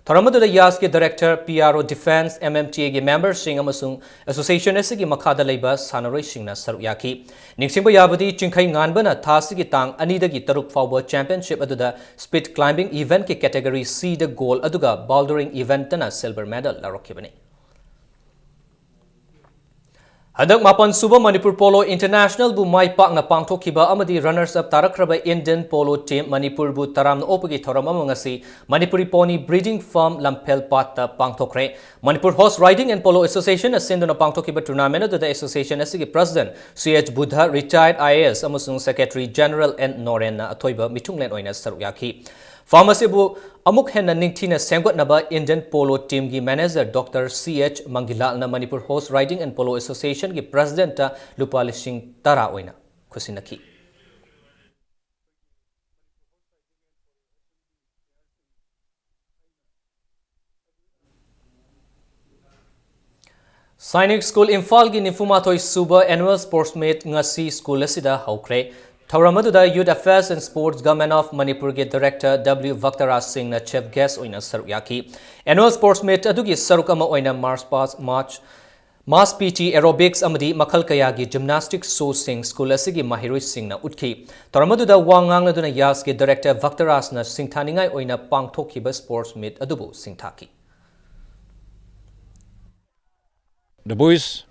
ꯊꯧꯔꯝ ꯑꯗꯨꯗ ꯌꯥꯁꯀꯤ director, P R O Defence, M M T Aꯒꯤ memberꯁꯤꯡ ꯑꯃꯁꯨꯡ association ꯑꯁꯤꯒꯤ ꯃꯈꯥꯗ ꯂꯩꯕ ꯁꯥꯟꯅꯔꯣꯏꯁꯤꯡꯅ ꯁꯔꯨꯛ ꯌꯥꯈꯤ꯫ ꯅꯤꯡꯁꯤꯡꯕ ꯌꯥꯕꯗꯤ, ꯆꯤꯡꯈꯩ ꯉꯥꯟꯕꯅ ꯊꯥꯁꯤꯒꯤ ꯇꯥꯡ ꯑꯅꯤꯗꯒꯤ ꯇꯔꯨꯛ ꯐꯥꯎꯕ championship ꯑꯗꯨꯗ speed climbing eventꯀꯤ category Cꯗ gold ꯑꯗꯨꯒ bouldering eventꯇꯅ silver medal ꯂꯧꯔꯛꯈꯤꯕꯅꯤ꯫ ꯍꯟꯗꯛ ꯃꯥꯄꯟ ꯁꯨꯕ Manipur Polo Internationalꯕꯨ ꯃꯥꯏ ꯄꯥꯛꯅ ꯄꯥꯡꯊꯣꯛꯈꯤꯕ ꯑꯃꯗꯤ runners up ꯇꯥꯔꯛꯈ꯭ꯔꯕ Indian Polo Team ꯃꯅꯤꯄꯨꯔꯕꯨ ꯇꯔꯥꯝꯅ ꯑꯣꯛꯄꯒꯤ ꯊꯧꯔꯝ ꯑꯃ ꯉꯁꯤ Manipuri Pony Breeding Farm ꯂꯝꯐꯦꯜ ꯄꯥꯠꯇ ꯄꯥꯡꯊꯣꯛꯈ꯭ꯔꯦ꯫ Manipur Horse Riding and Polo Associationꯅ ꯁꯤꯟꯗꯨꯅ ꯄꯥꯡꯊꯣꯛꯈꯤꯕ tournament ꯑꯗꯨꯗ association ꯑꯁꯤꯒꯤ president C H Buddha, retired I A S ꯑꯃꯁꯨꯡ secretary general N Norenꯅ ꯑꯊꯣꯏꯕ ꯃꯤꯊꯨꯡꯂꯦꯟ ꯑꯣꯏꯅ ꯁꯔꯨꯛ ꯌꯥꯈꯤ꯫ Farm ꯑꯁꯤꯕꯨ ꯑꯃꯨꯛ ꯍꯦꯟꯅ ꯅꯤꯡꯊꯤꯅ ꯁꯦꯝꯒꯠꯅꯕ Indian Polo Teamꯒꯤ manager Doctor C H ꯃꯪꯒꯤꯂꯥꯜꯅ Manipur Horse Riding and Polo Associationꯒꯤ presidentꯇ ꯂꯨꯄꯥ ꯂꯤꯁꯤꯡ ꯇꯔꯥ ꯑꯣꯏꯅ ꯈꯨꯠꯁꯤꯟꯅꯈꯤ꯫ Sainik School ꯏꯝꯐꯥꯜꯒꯤ ꯅꯤꯐꯨ ꯃꯥꯊꯣꯏ ꯁꯨꯕ Annual Sports Meet ꯉꯁꯤ school ꯑꯁꯤꯗ ꯍꯧꯈ꯭ꯔꯦ꯫ ꯊꯧꯔꯝ ꯑꯗꯨꯗ Youth Affairs and Sports Government of Manipurꯒꯤ Director W ꯚꯛꯇꯔꯥꯖ ꯁꯤꯡꯅ chief guest ꯑꯣꯏꯅ ꯁꯔꯨꯛ ꯌꯥꯈꯤ꯫ Annual Sports Meet ꯑꯗꯨꯒꯤ ꯁꯔꯨꯛ ꯑꯃ ꯑꯣꯏꯅ march past, march, mass P T, aerobics ꯑꯃꯗꯤ ꯃꯈꯜ ꯀꯌꯥꯒꯤ gymnastic showꯁꯤꯡ school ꯑꯁꯤꯒꯤ ꯃꯍꯩꯔꯣꯏꯁꯤꯡꯅ ꯎꯠꯈꯤ꯫ ꯊꯧꯔꯝ ꯑꯗꯨꯗ ꯋꯥ ꯉꯥꯡꯅꯗꯨꯅ ꯌꯥꯁꯀꯤ director ꯚꯛꯇꯔꯥꯖꯅ ꯁꯤꯡꯊꯥꯅꯤꯡꯉꯥꯏ ꯑꯣꯏꯅ ꯄꯥꯡꯊꯣꯛꯈꯤꯕ sports meet ꯑꯗꯨꯕꯨ ꯁꯤꯡꯊꯥꯈꯤ꯫ The boys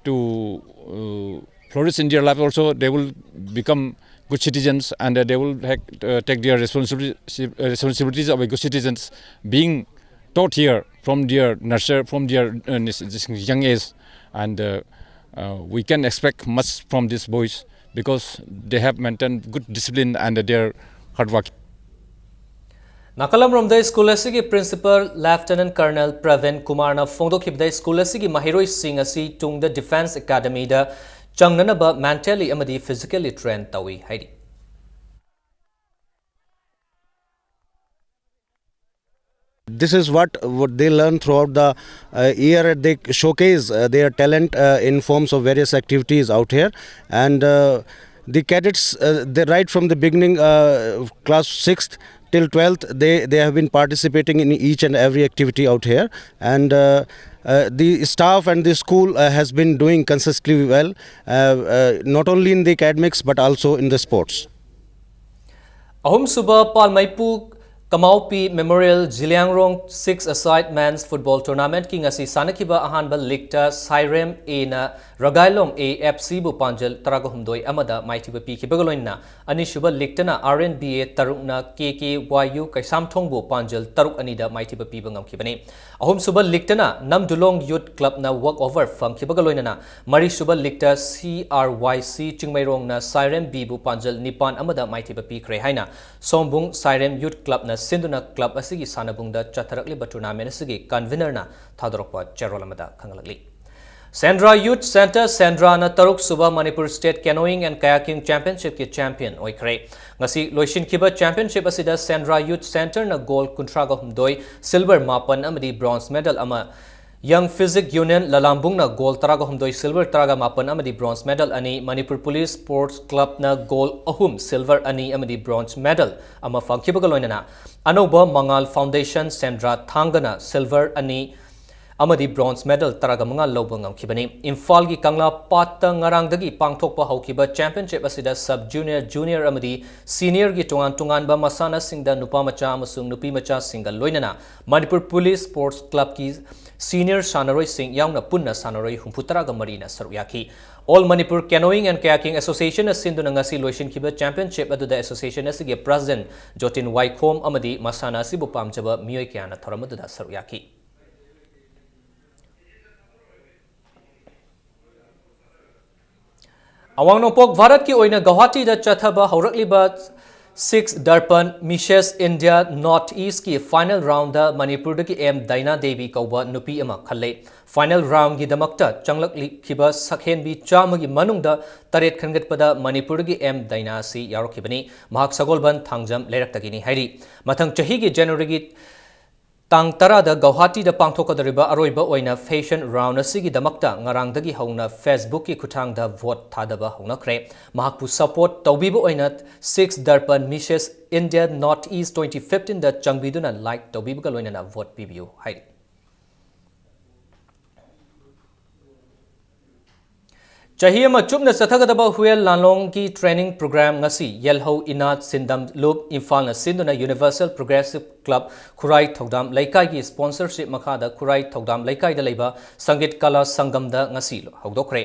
to, uh, flourish in their life also, they will become good citizens and, uh, they will hac-, uh, take their responsibility, uh, responsibilities of a good citizens, being taught here from their nursery, from their, uh, nis-, this young age, and, uh, uh, we can expect much from these boys because they have maintained good discipline and their hard work. ꯅꯥꯀꯜ ꯑꯃꯔꯣꯝꯗ school ꯑꯁꯤꯒꯤ principal Lieutenant Colonel ꯄ꯭ꯔꯚꯤꯟ ꯀꯨꯃꯥꯔꯅ ꯐꯣꯡꯗꯣꯛꯈꯤꯕꯗ school ꯑꯁꯤꯒꯤ ꯃꯍꯩꯔꯣꯏꯁꯤꯡ ꯑꯁꯤ ꯇꯨꯡꯗ defence academyꯗ ꯆꯪꯅꯅꯕ mentally ꯑꯃꯗꯤ physically train ꯇꯧꯏ ꯍꯥꯏꯔꯤ꯫ This is what, what they learn throughout the, uh, year. They showcase, uh, their talent, uh, in forms of various activities out here. And, uh, the cadets, uh, they, right from the beginning, uh, class sixth till twelfth, they, they have been participating in each and every activity out here. And, uh, uh, the staff and the school, uh, has been doing consistently well, uh, uh, not only in the academics but also in the sports. ꯑꯍꯨꯝꯁꯨꯕ ꯄꯥꯜꯃꯩꯄꯨ ꯀꯃꯥꯎꯄꯤ Memorial ꯖꯤꯂꯤꯌꯥꯡꯔꯣꯡ six-a-side men's football tournamentꯀꯤ ꯉꯁꯤ ꯁꯥꯟꯅꯈꯤꯕ ꯑꯍꯥꯟꯕ leagueꯇ ꯁꯥꯏꯔꯦꯝ Aꯅ ꯔꯒꯥꯏꯂꯣꯡ A F Cꯕꯨ ꯄꯥꯟꯖꯜ ꯇꯔꯥꯒ ꯍꯨꯝꯗꯣꯏ ꯑꯃꯗ ꯃꯥꯏꯊꯤꯕ ꯄꯤꯈꯤꯕꯒ ꯂꯣꯏꯅꯅ ꯑꯅꯤꯁꯨꯕ leagueꯇꯅ R N B A ꯇꯔꯨꯛꯅ K K Y U ꯀꯩꯁꯥꯝꯊꯣꯡꯕꯨ ꯄꯥꯟꯖꯜ ꯇꯔꯨꯛ ꯑꯅꯤꯗ ꯃꯥꯏꯊꯤꯕ ꯄꯤꯕ ꯉꯝꯈꯤꯕꯅꯤ꯫ ꯑꯍꯨꯝꯁꯨꯕ leagueꯇꯅ ꯅꯝꯗꯨꯂꯣꯡ Youth Clubꯅ walk over ꯐꯪꯈꯤꯕꯒ ꯂꯣꯏꯅꯅ ꯃꯔꯤꯁꯨꯕ leagueꯇ C R Y C ꯆꯤꯡꯃꯩꯔꯣꯡꯅ ꯁꯥꯏꯔꯦꯝ Bꯕꯨ ꯄꯥꯟꯖꯜ ꯅꯤꯄꯥꯟ ꯑꯃꯗ ꯃꯥꯏꯊꯤꯕ ꯄꯤꯈ꯭ꯔꯦ ꯍꯥꯏꯅ ꯁꯣꯝꯕꯨꯡ ꯁꯥꯏꯔꯦꯝ Youth Clubꯅ ꯁꯤꯟꯗꯨꯅ club ꯑꯁꯤꯒꯤ ꯁꯥꯟꯅꯕꯨꯡꯗ ꯆꯠꯊꯔꯛꯂꯤꯕ tournament ꯑꯁꯤꯒꯤ convener ꯅ ꯊꯥꯗꯣꯔꯛꯄ ꯆꯦꯔꯣꯜ ꯑꯃꯗ ꯈꯪꯍꯜꯂꯛꯂꯤ꯫ ꯁꯦꯟꯗ꯭ꯔꯥ Youth Centre ꯁꯦꯟꯗ꯭ꯔꯥꯅ ꯇꯔꯨꯛ ꯁꯨꯕ Manipur State Canoeing and Kayaking Championship ꯀꯤ champion ꯑꯣꯏꯈ꯭ꯔꯦ꯫ ꯉꯁꯤ ꯂꯣꯏꯁꯤꯟꯈꯤꯕ championship ꯑꯁꯤꯗ ꯁꯦꯟꯗ꯭ꯔꯥ Youth Centre ꯅ gold ꯀꯨꯟꯊ꯭ꯔꯥꯒ ꯍꯨꯝꯗꯣꯏ, silver ꯃꯥꯄꯟ ꯑꯃꯗꯤ bronze medal ꯑꯃ, Young Physique Union ꯂꯂꯥꯝꯕꯨꯡꯅ gold ꯇꯔꯥꯒ ꯍꯨꯝꯗꯣꯏ, silver ꯇꯔꯥꯒ ꯃꯥꯄꯟ ꯑꯃꯗꯤ bronze medal ꯑꯅꯤ, ꯃꯅꯤꯄꯨꯔ Police Sports Club ꯅ gold ꯑꯍꯨꯝ, silver ꯑꯅꯤ ꯑꯃꯗꯤ bronze medal ꯑꯃ ꯐꯪꯈꯤꯕꯒ ꯂꯣꯏꯅꯅ ꯑꯅꯧꯕ ꯃꯉꯥꯜ Foundation ꯁꯦꯟꯗ꯭ꯔꯥ ꯊꯥꯡꯒꯅ silver ꯑꯅꯤ ꯑꯃꯗꯤ bronze medal ꯇꯔꯥꯒ ꯃꯉꯥ ꯂꯧꯕ ꯉꯝꯈꯤꯕꯅꯤ꯫ ꯏꯝꯐꯥꯜꯒꯤ ꯀꯪꯂꯥ ꯄꯥꯠꯇ ꯉꯔꯥꯡꯗꯒꯤ ꯄꯥꯡꯊꯣꯛꯄ ꯍꯧꯈꯤꯕ championship ꯑꯁꯤꯗ sub junior, junior ꯑꯃꯗꯤ senior ꯒꯤ ꯇꯣꯉꯥꯟ ꯇꯣꯉꯥꯟꯕ ꯃꯁꯥꯟꯅꯁꯤꯡꯗ ꯅꯨꯄꯥ ꯃꯆꯥ ꯑꯃꯁꯨꯡ ꯅꯨꯄꯤ ꯃꯆꯥꯁꯤꯡꯒ ꯂꯣꯏꯅꯅ ꯃꯅꯤꯄꯨꯔ Police Sports Club ꯀꯤ senior ꯁꯥꯟꯅꯔꯣꯏꯁꯤꯡ ꯌꯥꯎꯅ ꯄꯨꯟꯅ ꯁꯥꯟꯅꯔꯣꯏ ꯍꯨꯝꯐꯨꯇꯔꯥꯒ ꯃꯔꯤꯅ ꯁꯔꯨꯛ ꯌꯥꯈꯤ꯫ All Manipur Canoeing and Kayaking Association ꯅ ꯁꯤꯟꯗꯨꯅ ꯉꯁꯤ ꯂꯣꯏꯁꯤꯟꯈꯤꯕ championship ꯑꯗꯨꯗ association ꯑꯁꯤꯒꯤ president ꯖꯣꯇꯤꯟ ꯋꯥꯏꯈꯣꯝ ꯑꯃꯗꯤ ꯃꯁꯥꯟꯅ ꯑꯁꯤꯕꯨ ꯄꯥꯝꯖꯕ ꯃꯤꯑꯣꯏ ꯀꯌꯥꯅ ꯊꯧꯔꯝ ꯑꯗꯨꯗ ꯁꯔꯨꯛ ꯌꯥꯈꯤ꯫ ꯑꯋꯥꯡ ꯅꯣꯡꯄꯣꯛ ꯚꯥꯔꯠꯀꯤ ꯑꯣꯏꯅ ꯒꯧꯍꯥꯇꯤꯗ ꯆꯠꯊꯕ ꯍꯧꯔꯛꯂꯤꯕ Six Darpan Misses India North East ꯀꯤ final round ꯗ ꯃꯅꯤꯄꯨꯔꯗꯒꯤ ꯑꯦꯝ ꯗꯥꯏꯅꯥ ꯗꯦꯕꯤ ꯀꯧꯕ ꯅꯨꯄꯤ ꯑꯃ ꯈꯜꯂꯦ꯫ Final round ꯒꯤꯗꯃꯛꯇ ꯆꯪꯂꯛꯈꯤꯕ ꯁꯛꯍꯦꯟꯕꯤ ꯆꯥꯝꯃꯒꯤ ꯃꯅꯨꯡꯗ ꯇꯔꯦꯠ ꯈꯟꯒꯠꯄꯗ ꯃꯅꯤꯄꯨꯔꯗꯒꯤ ꯑꯦꯝ ꯗꯥꯏꯅꯥ ꯑꯁꯤ ꯌꯥꯎꯔꯛꯈꯤꯕꯅꯤ꯫ ꯃꯍꯥꯛ ꯁꯒꯣꯜꯕꯟ ꯊꯥꯡꯖꯝ ꯂꯩꯔꯛꯇꯒꯤꯅꯤ ꯍꯥꯏꯔꯤ꯫ ꯃꯊꯪ ꯆꯍꯤꯒꯤ January ꯒꯤ ꯇꯥꯡ ꯇꯔꯥꯗ ꯒꯧꯍꯥꯇꯤꯗ ꯄꯥꯡꯊꯣꯛꯀꯗꯧꯔꯤꯕ ꯑꯔꯣꯏꯕ ꯑꯣꯏꯅ fashion round ꯑꯁꯤꯒꯤꯗꯃꯛꯇ ꯉꯔꯥꯡꯗꯒꯤ ꯍꯧꯅ Facebook ꯀꯤ ꯈꯨꯠꯊꯥꯡꯗ vote ꯊꯥꯗꯕ ꯍꯧꯅꯈ꯭ꯔꯦ꯫ ꯃꯍꯥꯛꯄꯨ support ꯇꯧꯕꯤꯕ ꯑꯣꯏꯅ Six Darpan Misses India North East twenty fifteen ꯗ ꯆꯪꯕꯤꯗꯨꯅ like ꯇꯧꯕꯤꯕꯒ ꯂꯣꯏꯅꯅ vote ꯄꯤꯕꯤꯌꯨ ꯍꯥꯏꯔꯤ꯫ ꯆꯍꯤ ꯑꯃ ꯆꯨꯞꯅ ꯆꯠꯊꯒꯗꯕ ꯍꯨꯌꯦꯜ ꯂꯥꯟꯂꯣꯡꯒꯤ training program ꯉꯁꯤ ꯌꯦꯜꯍꯧ ꯏꯅꯥꯠ ꯁꯤꯟꯗꯝ ꯂꯨꯞ ꯏꯝꯐꯥꯜꯅ ꯁꯤꯟꯗꯨꯅ Universal Progressive Club ꯈꯨꯔꯥꯏ ꯊꯧꯗꯥꯝ ꯂꯩꯀꯥꯏꯒꯤ sponsorship ꯃꯈꯥꯗ ꯈꯨꯔꯥꯏ ꯊꯧꯗꯥꯝ ꯂꯩꯀꯥꯏꯗ ꯂꯩꯕ ꯁꯪꯒꯤꯠ ꯀꯂꯥ ꯁꯪꯒꯝꯗ ꯉꯁꯤ ꯍꯧꯗꯣꯛꯈ꯭ꯔꯦ꯫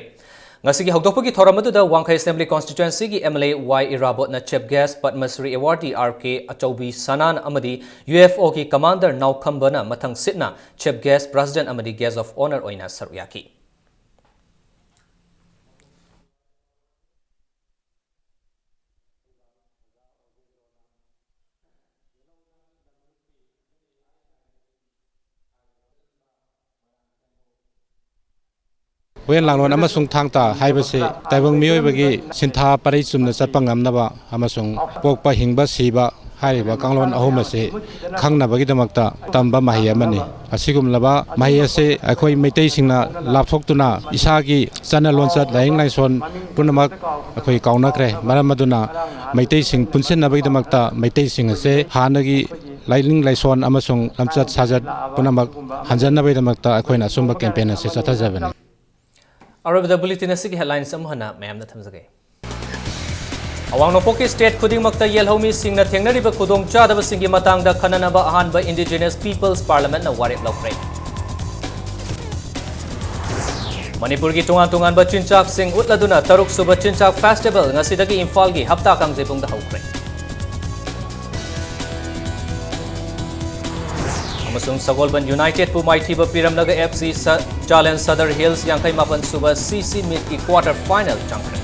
ꯉꯁꯤꯒꯤ ꯍꯧꯗꯣꯛꯄꯒꯤ ꯊꯧꯔꯝ ꯑꯗꯨꯗ ꯋꯥꯡꯈꯩ Assembly Constituency ꯒꯤ MLA ꯋꯥꯏ ꯏꯔꯥꯕꯣꯠꯅ chief guest, Padma Shri awardee R K Achoubi Sanan ꯑꯃꯗꯤ UFO ꯒꯤ commander ꯅꯥꯎꯈꯝꯕꯅ ꯃꯊꯪ ꯁꯤꯠꯅ chief guest, president ꯑꯃꯗꯤ guest of honour ꯑꯣꯏꯅ ꯁꯔꯨꯛ ꯌꯥꯈꯤ꯫ ꯍꯨꯏꯌꯦꯟ ꯂꯥꯡꯂꯣꯟ ꯑꯃꯁꯨꯡ ꯊꯥꯡ ꯇꯥ ꯍꯥꯏꯕꯁꯤ ꯇꯥꯏꯕꯪ ꯃꯤꯑꯣꯏꯕꯒꯤ ꯁꯤꯟꯊꯥ ꯄꯔꯩ ꯆꯨꯝꯅ ꯆꯠꯄ ꯉꯝꯅꯕ ꯑꯃꯁꯨꯡ ꯄꯣꯛꯄ, ꯍꯤꯡꯕ, ꯁꯤꯕ ꯍꯥꯏꯔꯤꯕ ꯀꯥꯡꯂꯣꯟ ꯑꯍꯨꯝ ꯑꯁꯤ ꯈꯪꯅꯕꯒꯤꯗꯃꯛꯇ ꯇꯝꯕ ꯃꯍꯩ ꯑꯃꯅꯤ꯫ ꯑꯁꯤꯒꯨꯝꯂꯕ ꯃꯍꯩ ꯑꯁꯤ ꯑꯩꯈꯣꯏ ꯃꯩꯇꯩꯁꯤꯡꯅ ꯂꯥꯞꯊꯣꯛꯇꯨꯅ ꯏꯁꯥꯒꯤ ꯆꯠꯅ ꯂꯣꯟꯆꯠ, ꯂꯥꯏꯅꯤꯡ ꯂꯥꯏꯁꯣꯟ ꯄꯨꯝꯅꯃꯛ ꯑꯩꯈꯣꯏ ꯀꯥꯎꯅꯈ꯭ꯔꯦ꯫ ꯃꯔꯝ ꯑꯗꯨꯅ ꯃꯩꯇꯩꯁꯤꯡ ꯄꯨꯟꯁꯤꯟꯅꯕꯒꯤꯗꯃꯛꯇ ꯃꯩꯇꯩꯁꯤꯡ ꯑꯁꯦ ꯍꯥꯟꯅꯒꯤ ꯂꯥꯏꯅꯤꯡ ꯂꯥꯏꯁꯣꯟ ꯑꯃꯁꯨꯡ ꯂꯝꯆꯠ ꯁꯥꯖꯠ ꯄꯨꯝꯅꯃꯛ ꯍꯟꯖꯟꯅꯕꯒꯤꯗꯃꯛꯇ ꯑꯩꯈꯣꯏꯅ ꯑꯁꯨꯝꯕ campaign ꯑꯁꯤ ꯆꯠꯊꯖꯕꯅꯤ꯫ ꯑꯔꯣꯏꯕꯗ bulletin ꯑꯁꯤꯒꯤ headlines ꯑꯃꯨꯛ ꯍꯟꯅ ꯃꯌꯥꯝꯗ ꯊꯝꯖꯒꯦ꯫ ꯑꯋꯥꯡ ꯅꯣꯡꯄꯣꯛꯀꯤ state ꯈꯨꯗꯤꯡꯃꯛꯇ ꯌꯦꯜꯍꯧꯃꯤꯁꯤꯡꯅ ꯊꯦꯡꯅꯔꯤꯕ ꯈꯨꯗꯣꯡꯆꯥꯗꯕꯁꯤꯡꯒꯤ ꯃꯇꯥꯡꯗ ꯈꯟꯅꯅꯕ ꯑꯍꯥꯟꯕ Indigenous People's Parliamentꯅ ꯋꯥꯔꯦꯞ ꯂꯧꯈ꯭ꯔꯦ꯫ ꯃꯅꯤꯄꯨꯔꯒꯤ ꯇꯣꯉꯥꯟ ꯇꯣꯉꯥꯟꯕ ꯆꯤꯟꯖꯥꯛꯁꯤꯡ ꯎꯠꯂꯗꯨꯅ ꯇꯔꯨꯛ ꯁꯨꯕ ꯆꯤꯟꯖꯥꯛ festival ꯉꯁꯤꯗꯒꯤ ꯏꯝꯐꯥꯜꯒꯤ ꯍꯞꯇꯥ ꯀꯥꯡꯖꯩꯕꯨꯡꯗ ꯍꯧꯈ꯭ꯔꯦ꯫ ꯑꯃꯁꯨꯡ ꯁꯒꯣꯜꯕꯟ Unitedꯄꯨ ꯃꯥꯏꯊꯤꯕ ꯄꯤꯔꯝꯂꯒ F C ꯁ-, Challenge Sadar Hills ꯌꯥꯡꯈꯩ ꯃꯥꯄꯟ ꯁꯨꯕ C C meetꯀꯤ quarter final ꯆꯪꯈ꯭ꯔꯦ꯫